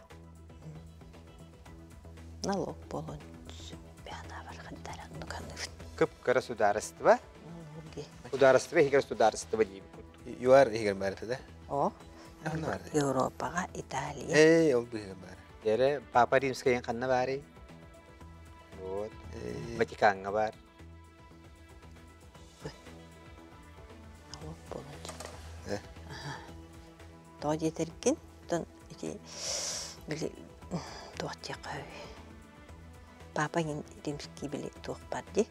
Налог буолан Кып-кыра судаарыстыба. Судаарыстыба иһигэр судаарыстыба диибит курдук. ЮАР иһигэр баар этэ да? О. Ханна баар? Европаҕа, Италия. Эй, ол быһыгар баар. Дьэрэ, Папа Римскайын ханна баарый? Вот. Ватикаҥҥа баар. Налог буолан Тоҕо диэтэргин, оттон ити били туох диэххэ Папа Римский били туох бар дии.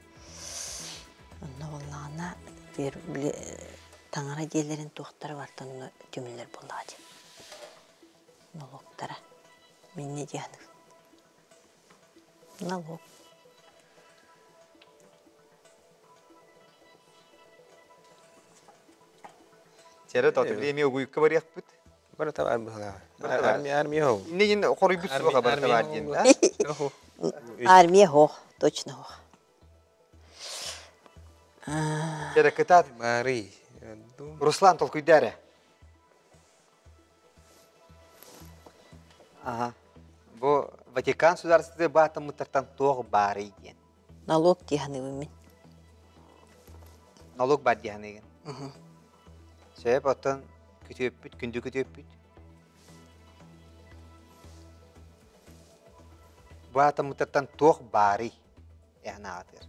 Онно буоллаҕына били таҥара дьиэлэрин туохтара барыта онно түмүллэр буоллаҕа дии. Налогтара. Минне диэн налог. Чэрэ тоту билеми угуйукка барыахпыт. Барыта бар быһылаа. Армия, армия хол. Иннин хоруйбут суоха барыта бар диэн. Армия хох, точно хох. Чэрэ кытаат. Бары. Руслан толкуйдаа Аха. Бу Ватикан судаарыстыба баатаммыттартан туох баарый диэн. Налог дии саныыбын мин. Налог баар дии саныыгын. Сөп, оттон күтүөппүт, күндү күтүөппүт. Баатаммыттартан туох баарый? Эһанаатыр.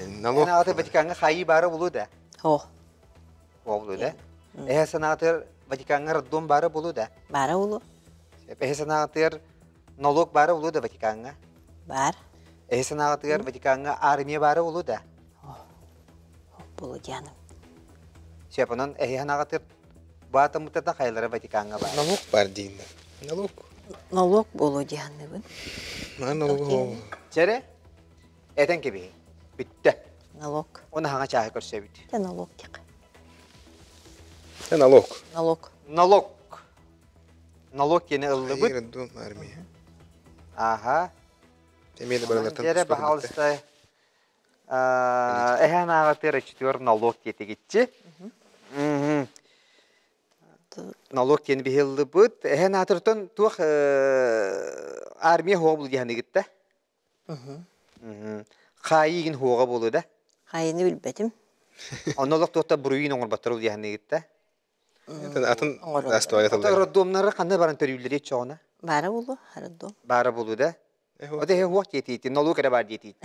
Налог. Эһанаатыр Ватикаҥҥа хаайыы баара булуу да? О. Буолуу да? Эһэ санаатыр Ватикаҥҥа роддом баара булуу да? Баара булуу. Эһэ санаатыр налог баара булуу да Ватикаҥҥа? Бар. Эһэ санаатыгар Ватикаҥҥа армия баара булуу да? Булуу дианым. Сөп, онон эһэ санаатыр баатаммыттардан хайалара Ватикаҥҥа баар? Налог бар дииллэр. Налог. Налог буолуо дии саныыбын. Налог. Чэрэ, этэн кэбиһи. Бүттэ. Налог. Оны хаҥа чааһы көрсөбүт. Те налог диэххэ. Те налог. Налог. Налог. Налог диэни ыллыбыт. Дом армия. Аха. Эмиэ да барылартан Дьэрэ, баһаалыста эһээн ааҕатыар өчтүөр налог диэтигитчи. Налог диэн биһиллибыт. Эһээн аатыртан туох армия хуоҕа булу диэханыгытта? Хаайыыгын хуоҕа буолу да? Хаайыны билбэтим. Онно олох туохта буруйун оҥорботтор ол диэханыгытта? Атын астуайа тыллар. Роддомнары ханна баран төрүүллэри чоҕуна? Баара булу, роддом. Баара булу да? Ота эһэ хуох диэтиити, налог эрэ баар диэтиити.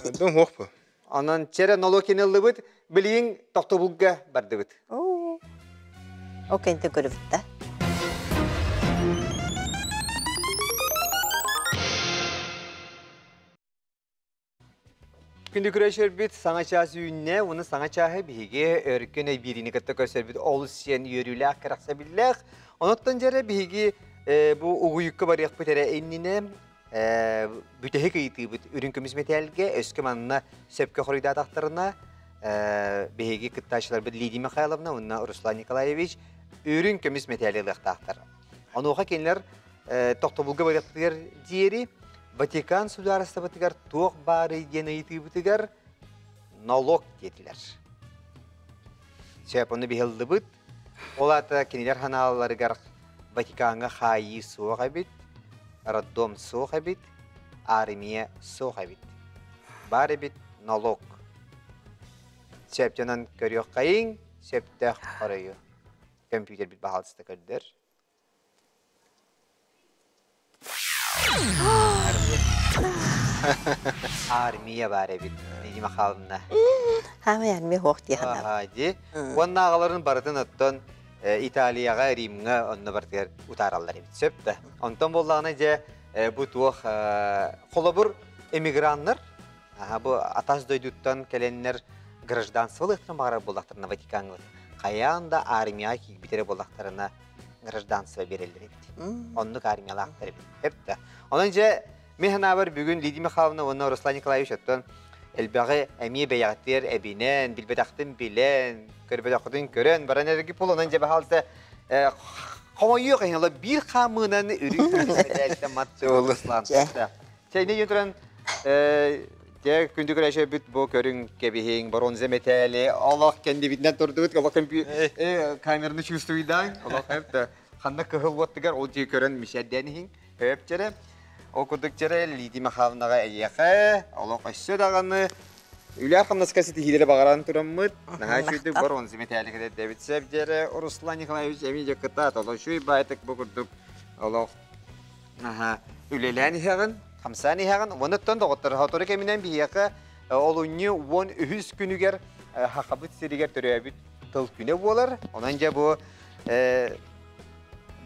Роддом хуох бу. Онон чэрэ налог киниллыбыт, билигин тохтобулга бардыбыт. Ол кэнтэ көрүбүт да. Күндү көрөчөрбүт саҥа чаас үүннэ, уну саҥа чааһы биһиги өркөн өйбиириини кытта көрсөрбүт олус сиэн үөрүүлээх, кэрэхсэбиллээх. Онуттан дьэрэ биһиги бу угуйукка барыахпыт эрэ иннинэ бүтэһик ыйытыыбыт үрүҥ көмүс мэтээлгэ өскө манна сөпкө хоруйдаатахтарына биһиги кыттааччыларбыт Лидия Михайловна уонна Руслан Николаевич үрүҥ көмүс мэтээли ылыахтаахтар. Онуоха кинилэр тохтобулга барыахтыгар диэри Ватикан судаарыстыбатыгар туох баарый диэн ыйытыыбытыгар налог диэтилэр. Сөп, ону биһыллыбыт. Ол аата кинилэр ханаалларыгар Ватикаҥҥа хаайыы суох эбит, роддом суох эбит, армия суох эбит. Баар эбит налог. Сөп дьонон көрүөххэйиҥ, сөптөөх оройу. Көмпүүтэрбит баһаалыста көрдөр. Армия баар эбит, Лидия Михайловна. Хаамай армия суох дии санаабыт. Дии. Уонна аҕаларын барытын оттон Италияҕа, Римҥа онно барытыгар утаараллар эбит. Сөп да. Онтон буоллаҕына дьэ бу туох холобур эмиграннар бу атас дойдуттан кэлэннэр гражданство ылыахтарын баҕарар буоллахтарына Ватикаҥҥа хайаан да армияҕа киирбит эрэ буоллахтарына гражданство биэрэллэр эбит. Оннук армиялаахтар эбит. Эп да. Онон дьэ мин санаабар бүгүн Лидия Михайловна уонна Руслан Николаевич оттон элбэҕи эмиэ бэйэҕитигэр эбинэн, билбэтэхтин билэн, көрбөтөххүтүн көрөн баран эрги пул онон дьэ баһаалта хомойуох иһин биир хаамыынан үрүҥ мэтээлтэн мат Руслан. Чэйни диэн туран Дьэ, күндү көрөөччүбүт бу көрүҥ кэбиһиҥ, бронза мэтээли, олох кэннибитинэн турдубут, олох камераны чувствуйдаан, олох эп ханна кыһыл уоттугар ол дьиэ көрөн мишэрдээн иһиҥ, өп чэрэ. Ол курдук чэрэ Лидия Михайловнаҕа эйиэхэ, олох өссө даҕаны үлэ хамнаска ситиһиилэри баҕаран тураммыт, наһаа үчүгдүк бронза мэтээли кэтэрдэбит сөп дьэрэ Руслан Николаевич эмиэ дьэ кытаат, олох үчүгэй баайтык бу курдук олох Аха, үлэлээн иһэҕин, хамсаан иһэҕин. Онуттан доҕоттор, сотору кэминэн биһиэхэ олунньу 13 күнүгэр Хахабыт сиригэр төрөөбүт тыл күнэ буолар. Онон дьэ бу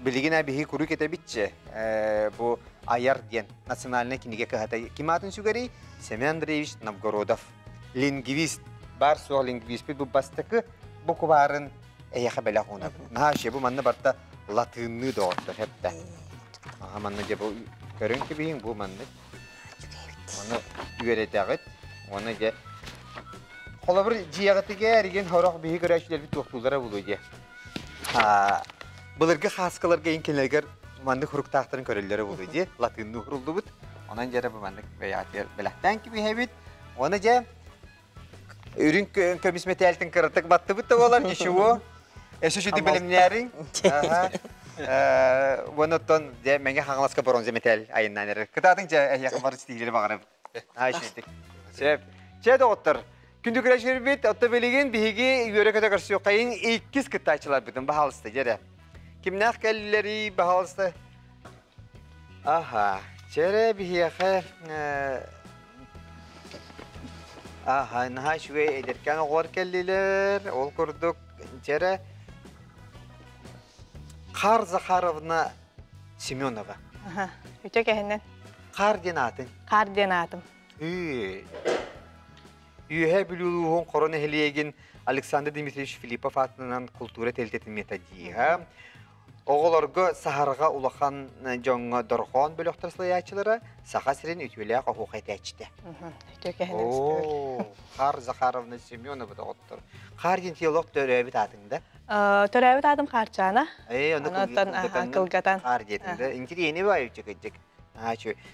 билигин биһи куруук этэбитчи бу Айар диэн национальнай кинигэ кыһата ким аатын сүгэрий? Семен Андреевич Новгородов. Лингвист. Бар суох лингвиспит бу бастакы букварын эйэхэ бэлэх уунабын. Наһаа үчүгэй бу манна барта латыынныы доҕоттор хэптэ. Аха манна дьэ бу көрүҥ кэбиһиҥ бу маннык. Ону үөрэтэҕит. Уонна дьэ Холобур, дьиэҕитигэр эригин хорох биһи көрөөччүлэрбит туохтууллара буолуо дии. Былыргы хааскаларга иин кинилэргэр маннык хуруктаахтарын көрөллөрө буолуо дии. Латыынныы уһуруллубут. Онон дьэ бу маннык бэйэҕитигэр бэлэхтээн кэбиһэбит. Уонна дьэ үрүҥ көмүс мэтээлтин кыратык баттыбыт да буолар, ничего. Өссө сүдү бэлэмнээриҥ. Уонна оттон дьэ Мэҥэ Хаҥаласка бронза мэтээл айаннаан эрэр. Кытаатыҥ дьэ эһиэхэ бары ситиһиилэри баҕарабыт. Аһа Сөп. Чэ, доҕоттор, күндү күрэсчилэрбит, отто билигин биһиги үөрэ-көтө көрсүөххэйиҥ иккис кыттааччыларбытын баһаалыста дьэрэ. Кимнээх кэллилэрий, баһаалыста? Аха, чэрэ биһиэхэ Аха, наһаа үчүгэй эдэркээн оҕолор кэллилэр. Ол курдук, чэрэ Хар Захаровна Семенова. Аха, үтө кэһинэн. Хаар диэн аатыҥ? Хаар диэн аатым. Үөһээ Бүлүү улууһун Хоро нэһилиэгин Александр Дмитриевич Филиппов аатынан култуура тэрилтэтин методиһа, оҕолорго саһарҕа улахан дьоҥҥо дорҕоон бөлөхтөр салайааччылара, Саха сирин үтүөлээх оһуохай этээччитэ. Үтүө Хаар Захаровна Семенова доҕоттор. Хаар диэн теолог төрөөбүт аатыҥ да? Төрөөбүт аатым Хаарчаана. Ээ, ону кылгатан кылгатан. Хаар диэтиҥ да. Интириэһинэй баайы кыдьык.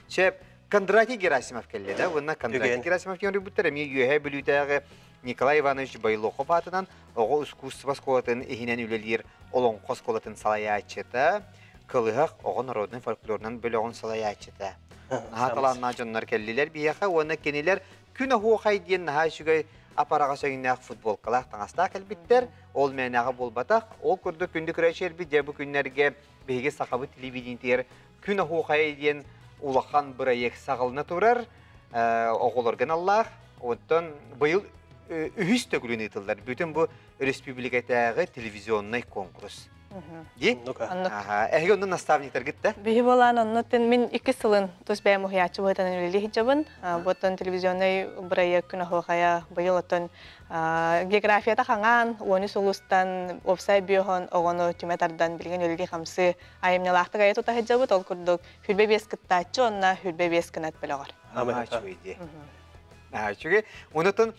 Сөп. Кондратий Герасимов кэллэ да. Уонна Кондратий Герасимов диэн буттар эмиэ Үөһээ Бүлүүтээҕи Николай Иванович Бойлохов аатынан оҕо искусство оскуолатын иһинэн үлэлиир Олоҥхо оскуолатын салайааччыта, Кылыһах оҕо народнай фольклорунан бөлөҕүн салайааччыта. Наһаа талааннаах дьоннор кэллилэр биһиэхэ уонна кинилэр Күн оһуохай диэн наһаа үчүгэй апараҕас өҥнөөх футболкалаах таҥастаах кэлбиттэр. Ол мээнэҕэ буолбатах. Ол курдук күндү көрөөччүлэрбит дьэ бу күннэргэ биһиги сахабыт телевидениетигэр Күн оһуохайа диэн улахан бырайыак саҕалана турар. Оҕолорго аналлаах. Оттон быйыл үһүс төгүлүн ыытыллар. Бүтүн бу республикатааҕы телевизионнай конкурс. Ди? Аха. Эһиги онно наставниктаргыт да? Биһи буолаан онно мин иккис сылын тус бэйэм уһуйааччы быһыытынан үлэлии сылдьабын. Буоттан телевизионнай бырайыак күн оһуохайа быйыл оттон географията хаҥаан, 13 улуустан уопсай бүөһөн оҕону түмэ тардан билигин үлэлии-хамсыы айымньылаахтык айа тута сылдьабыт. Ол курдук 25 кыттааччы уонна 25 кынат бөлөҕөр. Үчүгэй Үчүгэй. Онотон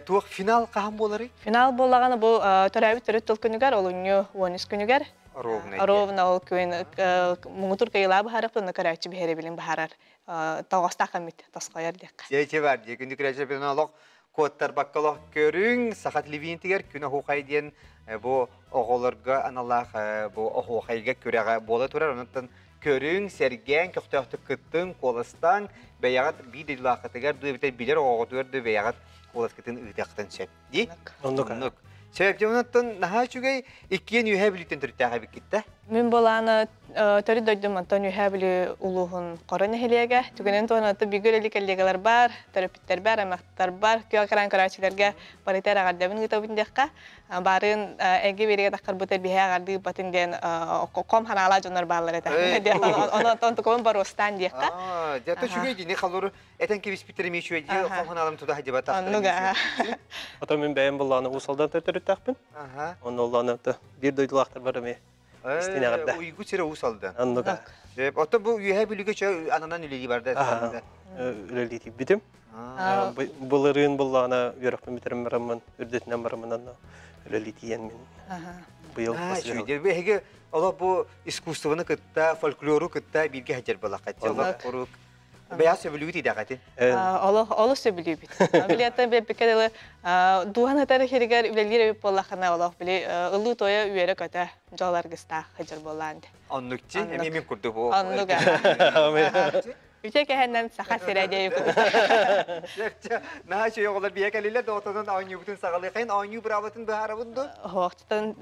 туох финал хаһан буоларый? Финал буоллаҕына бу төрөөбүт төрүт тыл күнүгэр, олунньу 13 күнүгэр. Ровно. Ровно ол күн муҥутуур кыйылаа быһаарыахпын, көрөөччү биһирэбилин быһаарар тоҕостоох эмит тосхойор диэххэ. Дьэ бар дии күндү көрөөччү олох куоттарбакка олох көрүҥ саха телевидениетигэр күн оһуохай диэн бу оҕолорго аналлаах бу оһуохайга күрэҕэ буола турар. Онон көрүҥ, сэргээҥ, көхтөөхтүк кыттыҥ, куоластааҥ, бэйэҕит биир дойдулааххытыгар дуу эбэтэр билэр оҕоҕутугар дуу бэйэҕит куоласкытын ыытыаххытын сөп. Дии? Оннук. Оннук. Сөп, дьэ онон наһаа үчүгэй иккиэн Үөһээ Бүлүүттэн төрүттээх эбиккит да? Мин былаана төрүт дойдум онтон Үөһээ Бүлүү улууһун Хоро нэһилиэгэ. Түгэнин туһунан бииргэ үлэлии коллегалар бар, төрөппүттэр бар, аймахтар бар, күөх экран көрөөччүлэргэ барыта эҕэрдэбин ыытабын диэххэ. Баарын эги биэригэ таххарбыта биһэ аҕардыы батын диэн ком ханаалаа дьоннор бааллар этэ. Ону онтон тукун боруостаан диэххэ. Дьэ, үчүгэй дии, халлору этэн кэбиспиттэр эмиэ үчүгэй дии, ком ханаалам туда хадьыбата. Оннуга. Ото мин бэйэм буллааны Уус-Алдан төрүттээхпин. Онно уллааны биир дойдулаахтар бар эмиэ. Истин эҕэрдэ. Уйгу сирэ Уус-Алдан. Оннуга. Ото бу Үөһээ Бүлүүгэ чө ананан үлэлии барда. Үлэлии тиийбитим. Былырыын буллаҕына үөрэхпин бүтэрэн бараммын, үрдэтинэн бараммын онно үлэлии тиийэн мин быйыл Эһиги олох бу искусствоны кытта, фольклору кытта бииргэ сылдьар буоллаххыт. Олох куруук бэйэҕэ сөбүлүүгүт идэҕитин. Олох олус сөбүлүүбүт. Билиэттэн биэрбиккэ дылы дууһан ытар иһигэр үлэлиир эбит буоллаххына олох били ыллыы тойо үөрэ-көтө дьол аргыстаах сылдьар буоллаан. Оннукчи, эмиэ мин курдук бу. Оннук. Үтө кэһэннэн саха сирэ диэйи Наһаа үчүгэй оҕолор бийэ кэлилэр да отонон оонньуубутун саҕалыахайын оонньуу быраабатын быһаарабын ду? Оһоохтутан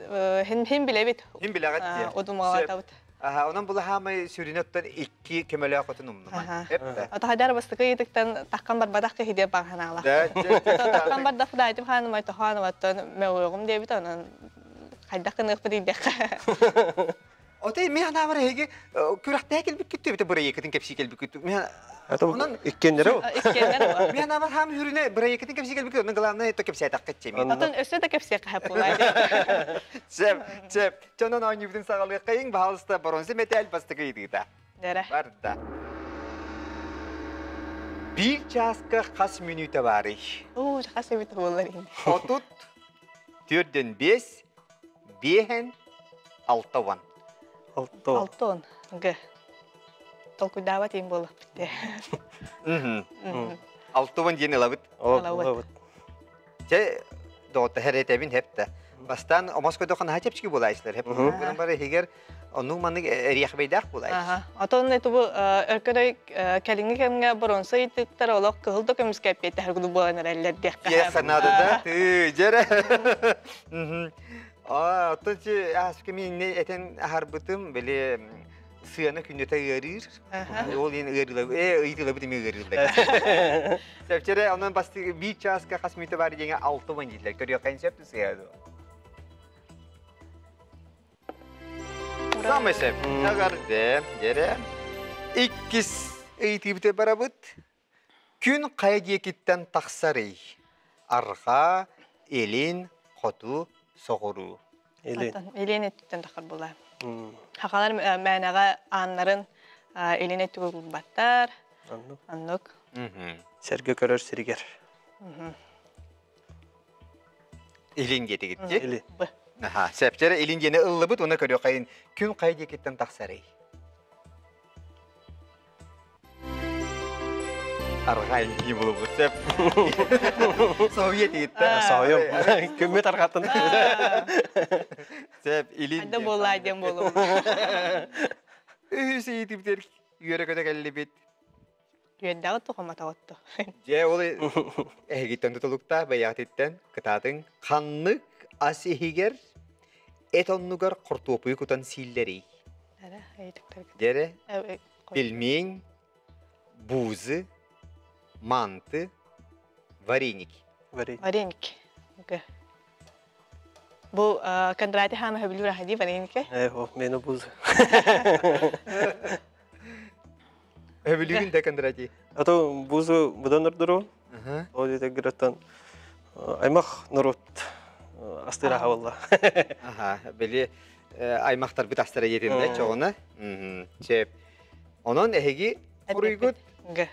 хин билэбит. Хин билэҕит диye. Удумалатабыт. Аха, онон булаһаамай сүрүнэ оттон икки көмөлөөх отун умнума. Эппэ. Отахадар бастакы ыйытыктан таххан барбатах киһи диye баҕанаала. Таххан бардах даайтым хаанымай тохоонуматтан мөҕүөҕүм диэбит онон хайдах гыныахпыт диэххэ. Отой мен анаабар эһиги күрэхтэһэ кэлбиккит түбүтэ бырайыакытын кэпсии кэлбиккит. Мен онон иккиэннэрэ иккиэннэрэ Мен анаабар хаам хүрүнэ бырайыакытын кэпсии кэлбиккит, онон главное это кэпсээтэххит чеми. Отон өссө да кэпсиэххэ буолаа. Чеп, чеп. Чонон оонньуубутун саҕалыаххайыҥ, баһаалыста бронза мэтээл бастакы ыйытыыта. Дэрэ. Барда. Биир чааска хас мүнүүтэ баарый? Оо, хас эбит буолар ини. Отут, төрдөн бес, биэһэн, алтауан. Алтон. Алтон. Г. Толкуйдаабат иин буоллахпыт дии. Алтауан диэн ылабыт. Ылабыт. Чэ, доҕотто хэрэтэбин хепте. Бастаан омос көдө ханаһа чэпчики буолаайсылар. Хеп гынан бары иһигэр Оннук маннык эриэхбэйдээх буолаайыс. Отон тубу өркөдөй кэлиҥҥи кэмҥэ боронсо ыйытыктар олох кыһыл да көмүскэ эппиэттэһэр курдук буолан эрэллэр диэххэ. Диэх санаада да. Тыы, дьэрэ. Аа, оттон чи ааспыт мин этэн аһарбытым, били сыана күннэтэ ыарыыр. Ол иһин ыарыылар, э ыйытыыларбыт эмиэ ыарыыллар. Сөпчэрэ, онон бастыы биир чааска хас мүнүүтэ баар диэҥэ 60 дииллэр. Көрүөххэ сөп сыа дуо? Самый сөп. Эҕэрдэ, дьэрэ. Иккис ыйытыыбыты барабыт. Күн хайа диэкиттэн тахсарый? Арҕаа, илин, хоту, соҕуруу. Илин. Илин өттүттэн тахар була. Хахалар мээнэҕэ ааннарын илин өттүгэр уурбаттар. Оннук. Оннук. Сэргэ көрөр сиригэр. Илин диэтигит дии? Илин. Б. Аха, сөптөрө илин диэни ыллыбыт уонна көрүөххэйин күн хайа диэкиттэн тахсарый? Арҕаа илии булубут сөп. Соһуйа тииттэ. Соһуйум. Күммүт арҕаттан. Сөп, илин. Анда буоллаа диэн буолуо. Үһүс ыйытыбытыгар үөрэ-көтө кэллибит. Үөрдэҕит тухаматаҕыт Дьэ, ол эһигиттэн тутулуктаах бэйэҕититтэн кытаатыҥ. Ханнык ас иһигэр эт оннугар хортуоппуйу кутан сииллэрий? Дьэрэ, пельмень, буузы, манты, вареник. Вареник. Бу Кондратий хаама хөбүлүүр аһа дии вареники. Э, о, мені бузы. Өбүлүүгүн да Кондратий. А то бузу будан ордору. Ол ете гыраттан аймах народ астыраха болла. Аха, били аймахтарбыт астара диэтин да чоҕуна. Чеп. Онон эһиги хоруйгут Г.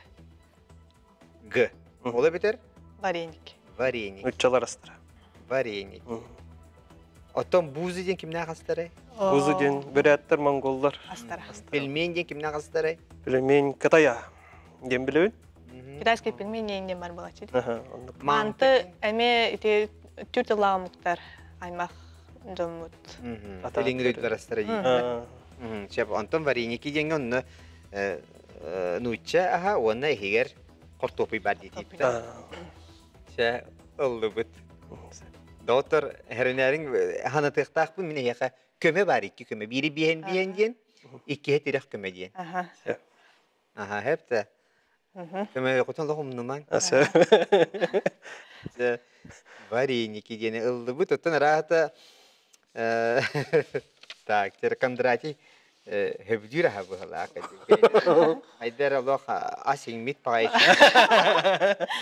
Г. Ол эбитер? Вареник. Вареник. Уччалар астара. Вареник. Оттон бузы диэн кимнээх астарай? Бузы диэн бүрээттэр, монголлар. Астара. Пельмень диэн кимнээх астарай? Пельмень Кытая диэн билэбин. Китайский пельмень диэн бар буолаччы. Манты эмиэ ити түр тыллаах аймах дьоммут. Илиҥҥи дойдулар астара дии. Чеп, онтон вареники диэҥҥэ онно нуучча аһа уонна иһигэр хортуопуй бар диэтииттэ. Чэ, ыллыбыт. Доктор, хэринээриҥ ханатыахтаахпын мин эһиэхэ көмө бар икки көмө. Биири биэһэн биэһэн диэн, иккиһэ тирэх көмө диэн. Аха, хэпте. Көмө хотон лох умнумаҥ. Вареники диэни ыллыбыт. Оттон ыраата так, Кондратий хөбүлүүр аһа быһалаах. Айдар олох ас иҥмит паҕай.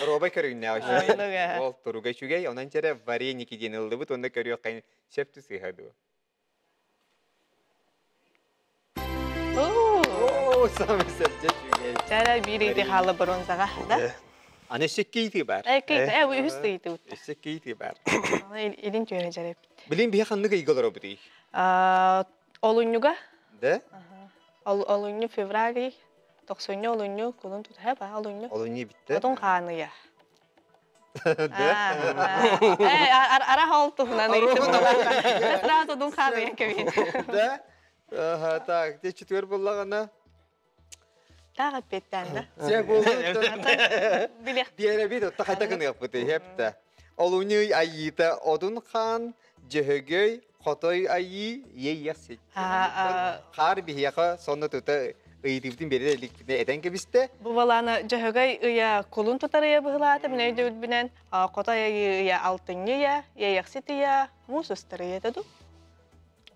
Доруобай көрүҥнээх үчүгэй. Ол туруга үчүгэй. Онон чэрэ вареники диэн ыллыбыт уонна көрүөххэ сөп сыыһа дуо? Оо, самый сөпчө үчүгэй. Чара биир ыйты хаала бронзаҕа, да? Аны өссө икки бар. Э, үһүс ыйты утта. Өссө икки бар. Илин түөрэ жарэппит. Билин биһи ханнык ыйга олоробутуй? Олунньуга. Да? Олунньу февраль, тохсунньу олунньу, кулун тутаһа ба олунньу. Олунньу битте. Отун хааныйа. Да? Ара ол туһунан ыйытым. Сразу одун хааныйа кэбиһин. Да? Ага, так, те четвер буллагана. Таах эппиэттээн да. Сэ буолду. Билэх. Биэрэбит отта хайта гыныахпыты хепте. Олунньу айыыта одун хаан, дьөһөгөй, хотой айыы, иэйиэх Хаар биһиэхэ сонно тута ыйытыыбытын биэрэ иликпитинэ этэн кэбистэ. Бу балаана дьөһөгөй ыйа кулун тутар ыйа быһылаата, мин өйдөбүлбүнэн хотой айыы ыйа алтынньы ыйа, иэйэхсит ыйа, муус устар ыйа ду.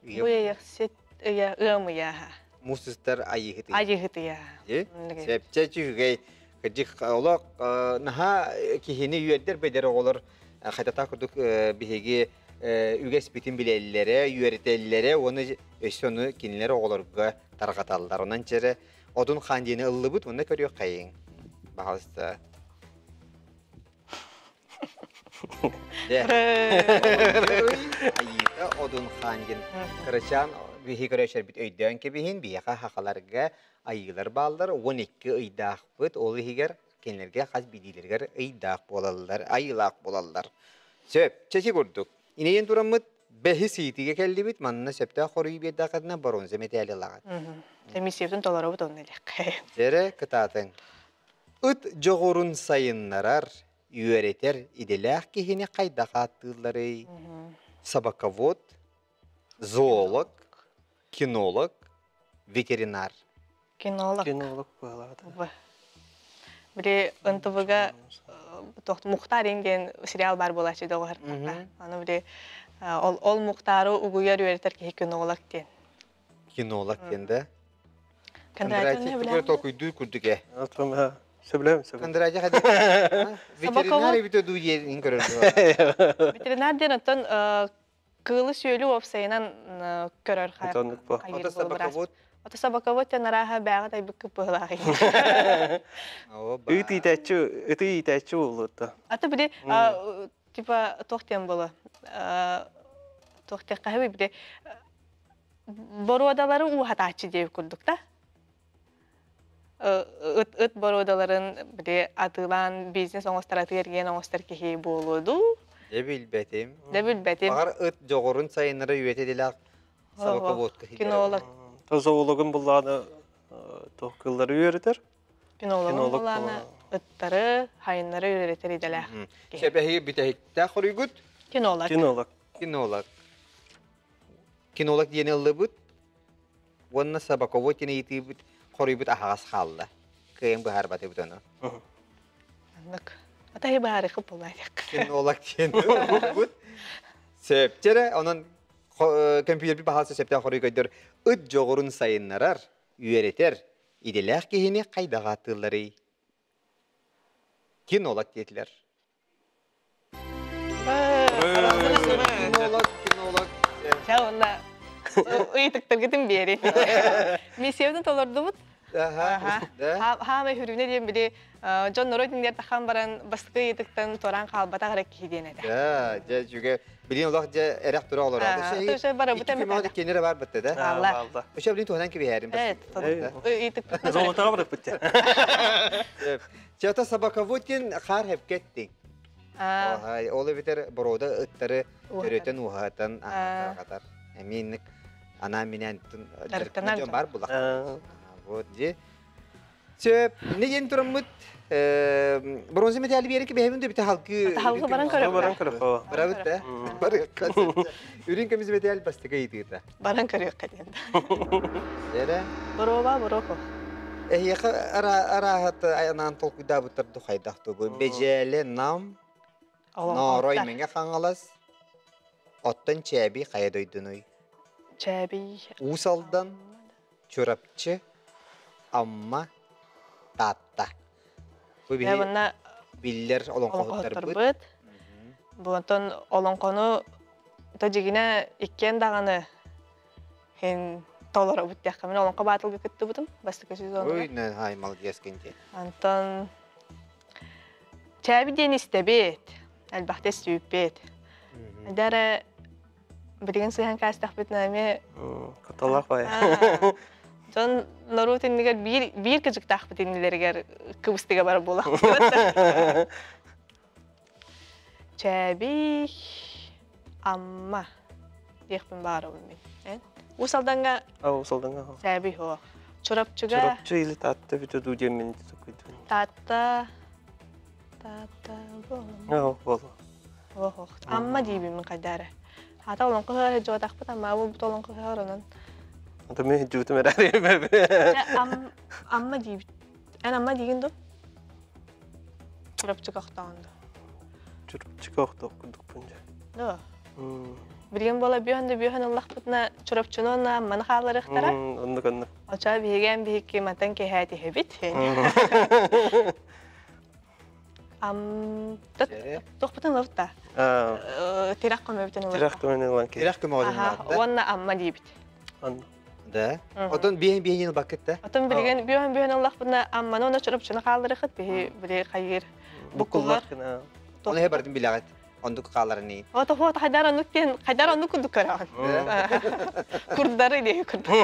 Бу иэйэхсит ыйа ыам ыйа. Муус устар айыыһыт ыйа. Айыыһыт ыйа. Сэпчэ үчүгэй. Кырдьык олох наһаа киһини үөрдэр бэдэр оҕолор хайтата курдук биһиги үгэспитин билэллэрэ, үөрэтэллэрэ уонна өссө ону кинилэр оҕолорго тарҕаталлар. Онон чэрэ одун хаан диэни ыллыбыт уонна көрүөххэйиҥ. Баҕалыста. Айыыта Одун хаан диэн кырачаан биһи көрөөччүлэрбит өйдөөн кэбиһин, биһиэхэ хахаларга айыылар бааллар, 12 ыйдаахпыт, ол иһигэр кинилэргэ хас биирдиилэригэр ыйдаах буолаллар, айыылаах буолаллар. Сөп, чэчи курдук. Инэйэн тураммыт бэһис ыйытыыга кэллибит, манна сөптөөх хоруйу биэрдэххитинэ боруонса мэтээли ылаҕыт. Эмиссиябытын толоробут онно диэххэ. Дьэрэ кытаатыҥ. Ыт дьоҕурун сайыннарар, үөрэтэр идэлээх киһини хайдах ааттыылларый? Собаковод, зоолог, кинолог, ветеринар. Кинолог. Кинолог быһалаата. Били НТВ-га Мухтар диэн сериал бар буолааччы доҕор. Аны били ол ол Мухтары угуйар үөрэтэр киһи кинолог диэн. Кинолог диэн да? Кондратьев тугу толкуйдуур курдук ээ. Сөбүлэм, сөбүлэм. Кондратьев ветеринар эбитэ дуу диэн көрөр. Ветеринар диэн оттон кыылы-сүөлү уопсайынан көрөр Ото собаковод. Ото собаковод диэн арааһа бээҕи тайбыт кыппыһылаах. Ыт иитээччи, ыты иитээччи буолуотта. Ата били типа туох диэн буолуо туох диэххэ били боруодалары ууһатааччы диэбит курдук да ыт ыт боруодаларын били атыылаан бизнес оҥостор атыы эргиэн оҥостор киһи буолуо дуу Дьэ билбэтим. Дьэ билбэтим. Баҕар ыт дьоҕурун сайыннара үйэтэ дилээх собаководка Кинолог. Зоологун буллааны туох кыллары үөрэтэр. Кинологун буллааны ыттары, хайыннары үөрэтэр идэлээх. Сэбэһи бүтэһиктээх хоруйгут? Кинолог. Кинолог. Кинолог. Кинолог диэни ыллыбыт уонна собаковод диэн ыйытыыбыт хоруйбут аһаҕас хаалла. Кыайан быһаарбатыбыт ону. Оннук. Атаһы быһаарыхы буолаайдык. Кинолог диэн ыллыбыт. Сөп. Чэрэ, онон компьютербит баһаалса сөптөөх хоруй көйдөр ыт дьоҕурун сайыннарар, үөрэтэр идэлээх киһини хайдах ааттыылларый? Кинолог диэтилэр. Кинолог, кинолог. Чэ, уонна ыйытыктаргытын биэрин. Миссиябытын толордубут. Хаамай хүрүнэ диэн били дьон норуот иннигэр тахан баран бастакы ыйытыктан туораан хаалбатах эрэ киһи диэн этэ. Да, дьэ үчүгэй. Билин олох дьэ эрэх тура олорор. Өссө барабыт эмэ. Кинилэр бар бытты да. Алла. Өссө билин туһанан кибиһэрин. Ыйытыкпыт. Золотаға барыппыт. Чата собаководин хаар хепкеттиң. Ол эбитер борода ыттары төрөтөн уһатан аһатар. Эмиинник анаа минээн дьон бар булах. Вот же. Сөп, не диэн тураммыт бронза медали биэрики бэһэбин да бите халгы Халгы баран көрөк. Баран көрөк. Барабыт да. Барык. Үрүн көмүс медаль бастакы ыйытыыта. Баран көрүөххэ диэн. Эре. Бороба борохо. Эһиэхэ арааһат анаан толкуйдаабыттар ду хайдах тугу. Бэдьээлэ нам, Ноорой Мэҥэ Хаҥалас, оттон Чээбий хайа дойдунуй? Чээбий. Уус Алдан, Чурапчы, Амма, Таатта. Бу биһи биллэр олоҥхоһуттарбыт. Бу онтон олоҥхону то дьигинэ иккиэн даҕаны Һин толоробут диэххэ. Мин олоҥхо баатылга кыттыбытым бастакы сезонугар. Ой, хай, молодец кенти. Антон чээби диэн истэбит, элбэхтэ истибиппит. Дәрэ билигин сыһан каастахпытына эмиэ Кыталах бай. Дьон норуот иннигэр биир биир кыдьыктаахпыт иннилэригэр кыбыстыга бар буолахпыт. Чээбий Амма диэхпин баарабын мин. Эн? Уус Алдаҥҥа Уус Алдаҥҥа. Чээбий суох. Чурапчыга Чурапчы или Таатта бүтэ дуу диэн мин токуйдум. Таатта Таатта Оо, боло. Ох, Амма диибин мин хайдары. Хата олоҥхо ыһыар дьуотахпыт Амма буолбут олоҥхо ыһыар онон. Ата мен жуутум эрээр. Амма диибит. Эн Амма диигин дуу? Чурапчыга охтоон дуу? Чурапчыга охтоох курдукпун дьэ. Да. Билигин буола бүөн да бүөн ыллахпытына Чурапчыны уонна Амманы хаалларыахтара. Оннук оннук. Очоо биһиги биһикки мантан киэһээ түһэбит. Ам туохпутун ылабыт да? Тирэх көмөбүтүн ылабыт. Тирэх көмөнү ылан Тирэх көмөҕүтүн ылабыт. Уонна Амма диибит. Анна. Да. Отон биһин биһин ылбаккыт да? Отон билигин биһин биһин ыллахпына амманы оны чурапчыны хаалларыхыт биһи били хайыр буккуллар гына. Оны he бардым билэҕит. Ондук хааларыны. Ото хо хайдар оннук диэн хайдар оннук курдук көрөҕүн. Курдары диye курдук.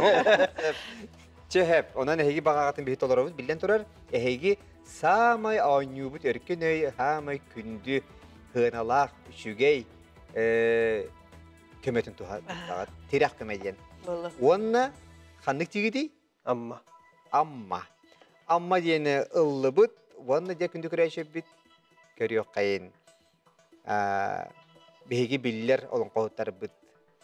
Чэһэп, онон эһиги баҕаҕытын биһи толоробут биллэн турар. Эһиги саамай оонньуубут өркөн өй, саамай күндү, сыаналаах, үчүгэй көмөтүн туһа тирэх көмө диэн. Уонна ханнык тигитий? Амма. Амма. Амма диэни ыллыбыт, уонна дьэ күндү көрөөччүбүт көрүөххэйин. Биһиги биллэр олоҥхоһуттарбыт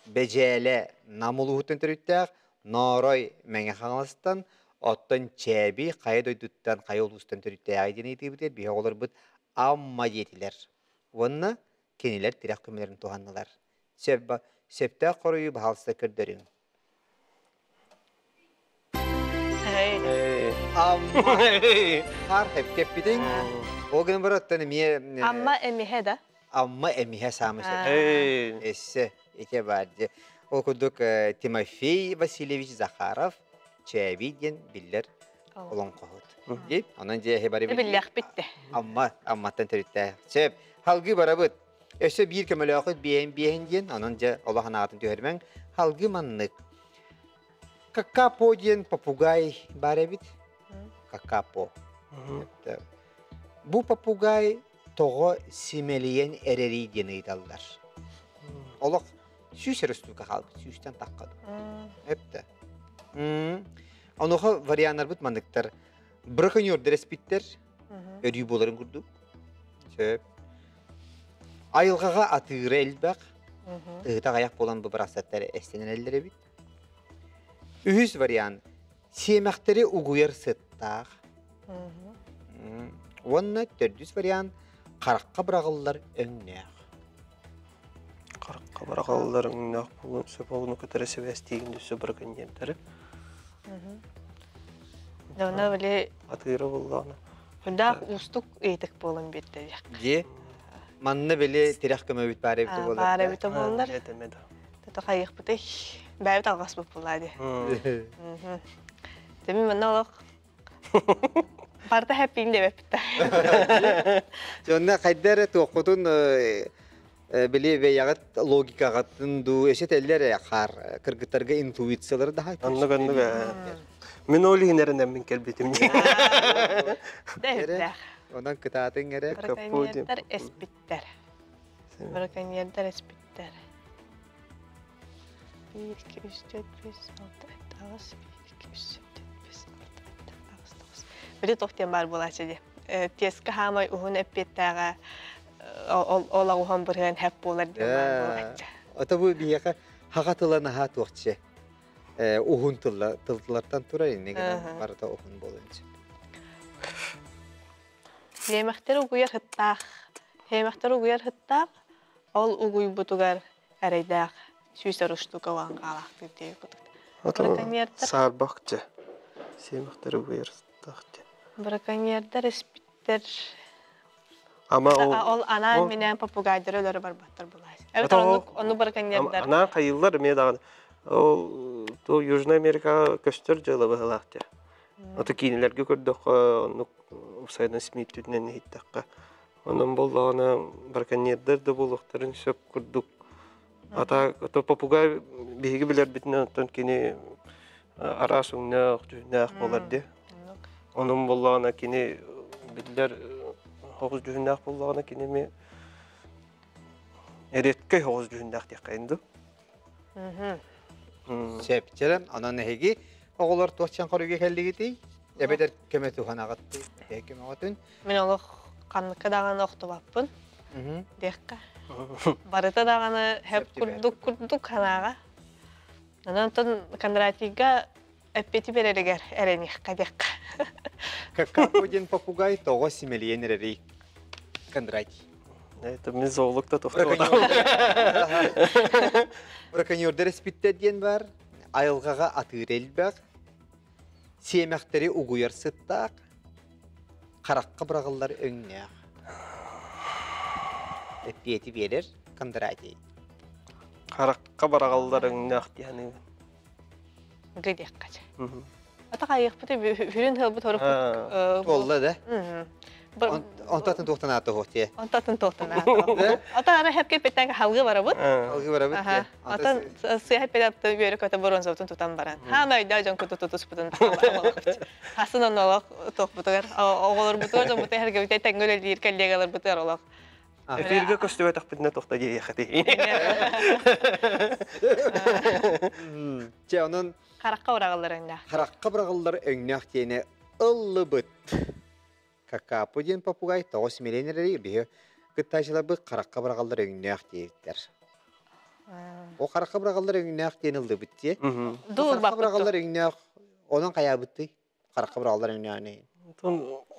Бэдьээлэ Нам улууһуттан төрүттээх, Ноорой Мэҥэ Хаҥаластан, оттон Чээби хайа дойдуттан, хайа улуустан төрүттээҕий диэн ыйытыыбытыгар биһи оҕолорбут Амма диэтилэр. Уонна кинилэр тирэх көмөлөрүн туһаннылар. Сөптөөх хоруйу баһаалыста көрдөрүҥ. Амма хаар кэппитиҥ. Ол гынан баран оттон эмиэ Амма эмиһэ да? Амма эмиһэ саамай сөп. Эссе ити баар дии. Ол курдук Тимофей Васильевич Захаров Чээбий диэн биллэр олоҥхоһут. Дии. Онон дьиэ бары Биллэхпит де. Амма, Амматтан төрүттээх. Сөп. Халгыы барабыт. Өссө биир көмөлөөхүт биэһин биэһин диэн, онон дьэ олох анаатын түһэрмэҥ. Халгыы маннык. Какапо диэн попугай бар эбит. Какапо. Бу попугай тоҕо симэлийэн эрэрий диэн ыйыталлар. Олох сүүс эрэ устуука хаалбыт, сүүстэн тахха. Эптэ. Онуоха варианнарбыт манныктар. Браконьердар эспиттэр, өрүү буоларын курдук. Сөп. Айылҕаҕа атыыра элбэх, ыһыта аҕыйах буолан бу барахсаттар эстэнэллэр эбит. Үһүс вариант. Сиэмэхтэри угуйар сыттаах. Уонна төрдүс вариант харахха быраҕыллар өҥнөөх. Харахха быраҕыллар өҥнөөх буолуон сөп, ону кытары сибээстиигин өссө браконьердары. Онно били атыыра буллаҕына. Хүндээх уустук ыйытык буолан биэрдэ Дьи манна били тирэх көмөбүт баар эбитэ буолар. Баар эбитэ буоллар. Тото хайыахпытый? Бэйэбит алҕаспыт буолаа дии. Теми манна олох барыта хэппиин диэбэппит да. Дьонно хайда эрэ туоххутун били бэйэҕит логикаҕытын дуу эсэтэллэр эрэ хаар кыргыттарга интуициялары да Оннук оннук Мин ол иһин эрэнэммин кэлбитим. Дэһиттээх. Онон кытаатыҥ эрэ. Браконьердар эспиттэр. Браконьердар эспиттэр. 1, 2, 3, 4, 5, 6, 7, 8, 1, 2, 3, 4, 5, 6, 7, 8, 9. Били туох диэн баар буолааччы дии. Тиэскэ хаамай уһун эппиэттээҕэ ол оҕуһан бырыһыан хэп буолар диэн баар буолааччы. Ото бу биһиэхэ хаха тыла наһаа туохчы. Уһун тылла тыллартан турар инне гынан барыта уһун буолуон сөп. Сиэмэхтэр угуйар сыттаах. Сиэмэхтэр угуйар сыттаах. Ол угуйбутугар эрэйдээх сүүс штука уан хаалаахтыыр диye кутут. Браконьердар Саарбахчы. Сиэмэхтэр угуйар сыттаах диэн. Браконьердар испиттэр Ама ол ол анаан минээн попугайдары өлөрө барбаттар булаас. Эбэтэр оннук оннук браконьердар Анаан хайыллар эмиэ даҕаны. Ол то Южная Америкаҕа көстөр дьыала быһыылаах дии. Ото киинэлэргэ көрдөххө оннук уопсайынан смиттүүтүнэн иһиттэххэ онон буоллаҕына браконьердар да буолуохтарын сөп курдук. Ата ото попугай биһиги билэрбитинэн оттон кини араас өҥнөөх, дьүһүннээх буолар дии. Онон буоллаҕына кини биллэр оҕус дьүһүннээх буоллаҕына кини эмиэ эриэккэй оҕус дьүһүннээх диэххэ дуу. Сөп, онон эһиги оҕолор туох чан хоруйга кэллигитий? Эбэтэр көмө туһанаҕыттый? Көмөҕөтүн? Мин олох ханныкка даҕаны охтубаппын диэххэ. Барыта даҕаны хэп курдук курдук ханаага. Онон онтон Кондратийга эппити береригэр эрэниэххэ диэххэ. Какапо диэн попугай тоҕо симэлийэн эрэрий? Кондратий. Это мен зоолог да Браконьердар эспиттэр диэн бар. Айылҕаҕа атыыр элбэх. Сиэмэхтэри угуйар сыттаах. Харахха быраҕыллар өҥнөөх. Эппиэти биэрэр Кондратий. Харахха бараҕаллар өҥнөөх диэни. Гыдиэххэ. Ата хайыахпыт хүрүн хылбыт хоруппут. Туолла да? Онтатын туохтан аата хуохтие? Онтатын туохтан аата. Ата ара хепке петтен халгы барабыт. Халгы барабыт. Атын сыа педапты үөрэ көтө боронзобутун тутан баран. Хаама өйдөө дьон куту тутуспутун хасын оннолох туохпутугар оҕолорбутугар дьоммутугар хэргэбитэ тэҥҥэ үлэлиир коллегаларбытыгар олох. Эфиргэ көстүбэтэхпитинэ тохто диэххэтий. Чэ, онон Харахха быраҕыллар өҥнөөх. Харахха быраҕыллар өҥнөөх диэни ыллыбыт. Какапо диэн попугай тоҕо симэлэн эрэри биһи кыттааччыларбыт харахха быраҕаллар өҥнөөх диэбиттэр. О харахха быраҕаллар өҥнөөх диэн ыллыбыт дии. Харахха быраҕаллар өҥнөөх онон хайаабыттый? Харахха быраҕаллар өҥнөөх иһин.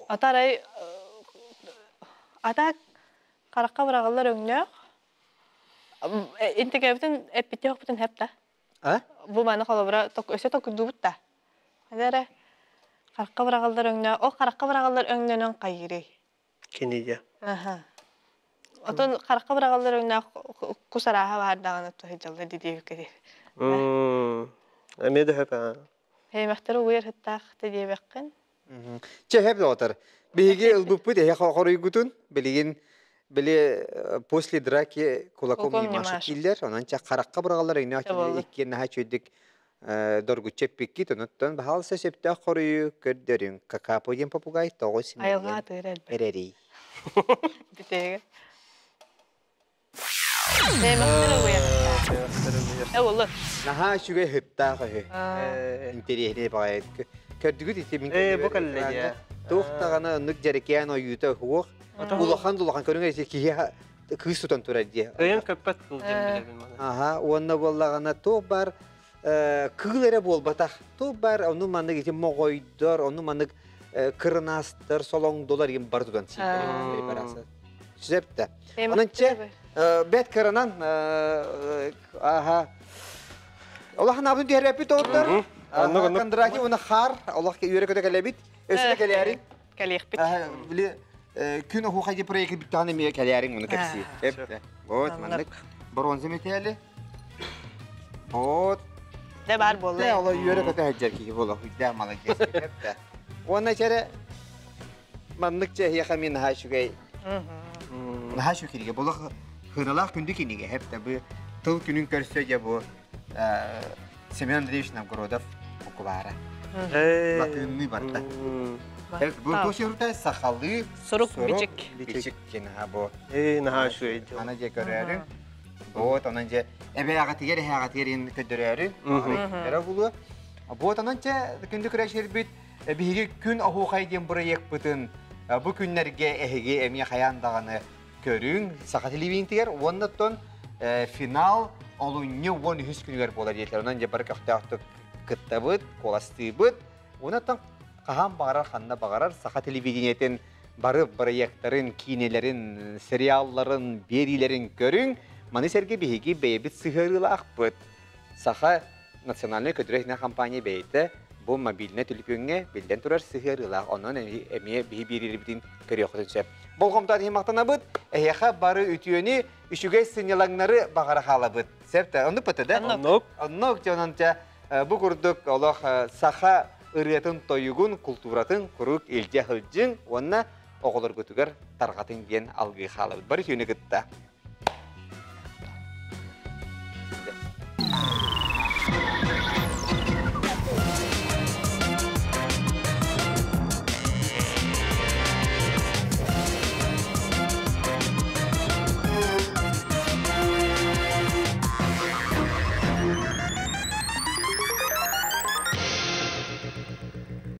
Атарай ата харахха быраҕаллар өҥнөөх интигэбитин эппитти хеп та. А? Бу маны холобура өссө токуйдуубут да. Эрэ харахха быраҕаллар өҥнөөх ол харахха быраҕаллар өҥнөнөн хайыырый? Кинигэ. Аха. Отон харахха быраҕаллар өҥнөөх кус арааһа баардаҕына туһайдьаллар диэбиккэ. Эмиэ да хөп аа. Эймэхтэри уйар ыттаах диэбэххин. Чэ, хэп доҕотор. Биһиги ылбыппыт эһэ хоруйгутун билигин били после драки кулаком не машут дииллэр. Онон чэ харахха быраҕаллар өҥнөөх иккиэн наһаа үчүгэйдик доргуччу эппиккит. Онуттан баһаалыста сөптөөх хоруйу көрдөрүҥ. Какапо диэн попугай тоҕо Айылҕа атыыра элбэх. эрэрий? Бүтээгэ. Эймэхтэр уйар. Э боллар. Наһаа үчүгэй ыттаах үһү. Интэриэһинэй баҕайы. Көрдүгүт ити мин Э, бу кэллэ дии. Туох даҕаны оннук дьэрэкээн ойуута суох. Улахан улахан көрүҥ эти киһи кыыс тутан турар дии. Өйөн көппөт кыл диэн билэбин маны. Аха, уонна буоллаҕына туох бар кыыл эрэ буолбатах. Туох бар ону маннык ити моҕойдор, ону маннык кырынаастар, солоҥдолор им бар тутан сиир. Сөптө. Онон чэ бэт кыранан аха Олох наабын түһэрбэппит оҕуттар. Кондратий уна хаар олох үөрэ көтө кэлэбит. Өссө кэлээриҥ. Кэлиэхпит. Били күн оһуохайди проекты бүттэҕин эмиэ кэлээриҥ муну кэпсии. Вот маннык бронза металли. Вот. Дэ бар буолла. Дэ оло үөрэ көтө сылдьар киһи буола хуйдаах молодец. Уонна чэрэ маннык чэһиэхэ мин наһаа үчүгэй наһаа үчүгэй кинигэ буолах хыралаах күндү кинигэ хэп бу тыл күнүн көрсө дьэ бу Семен Андреевич Новгородов буквара латыынныы барда бу туох сахалыы сурук бичик бичик кинаха бу наһаа үчүгэй ана дьэ көрөөрү вот онон дьэ эбээҕитигэр эһээҕитигэр ин көрдөрөөрү эрэ булуо вот онон чэ күндү көрөөччүлэрбит Биһиги Күн оһуохай диэн бырайыакпытын бу күннэргэ эһиги эмиэ хайаан даҕаны көрүҥ Саха телевидениетигэр уонна оттон финал олунньу 13 күнүгэр буолар диэтилэр. Онон дьэ бары көхтөөхтүк кыттабыт, куоластыыбыт. Уонна оттон хаһан баҕарар, ханна баҕарар Саха телевидениетин бары бырайыактарын, киинэлэрин, сериалларын, биэриилэрин көрүҥ. Маны сэргэ биһиги бэйэбит сыһыарыылаахпыт. Саха национальнай көтүрэ компания бэйэтэ бу мобильнай төлөпүөҥҥэ биллэн турар сыһыарыылаах. Онон эмиэ биһи биэриирбитин көрүөххүтүн сөп. Болҕомтоон иһин махтанабыт. Эһиэхэ бары үтүөнү, үчүгэй сынньалаҥнары баҕара хаалабыт. Сөп да? Оннук бата да? Оннук. Оннук дьонон чэ бу курдук олох саха ырыатын, тойугун, култууратын куруук илдьэ сылдьыҥ уонна оҕолоргутугар тарҕатыҥ диэн алгыы хаалабыт. Бары үтүөнү кытта.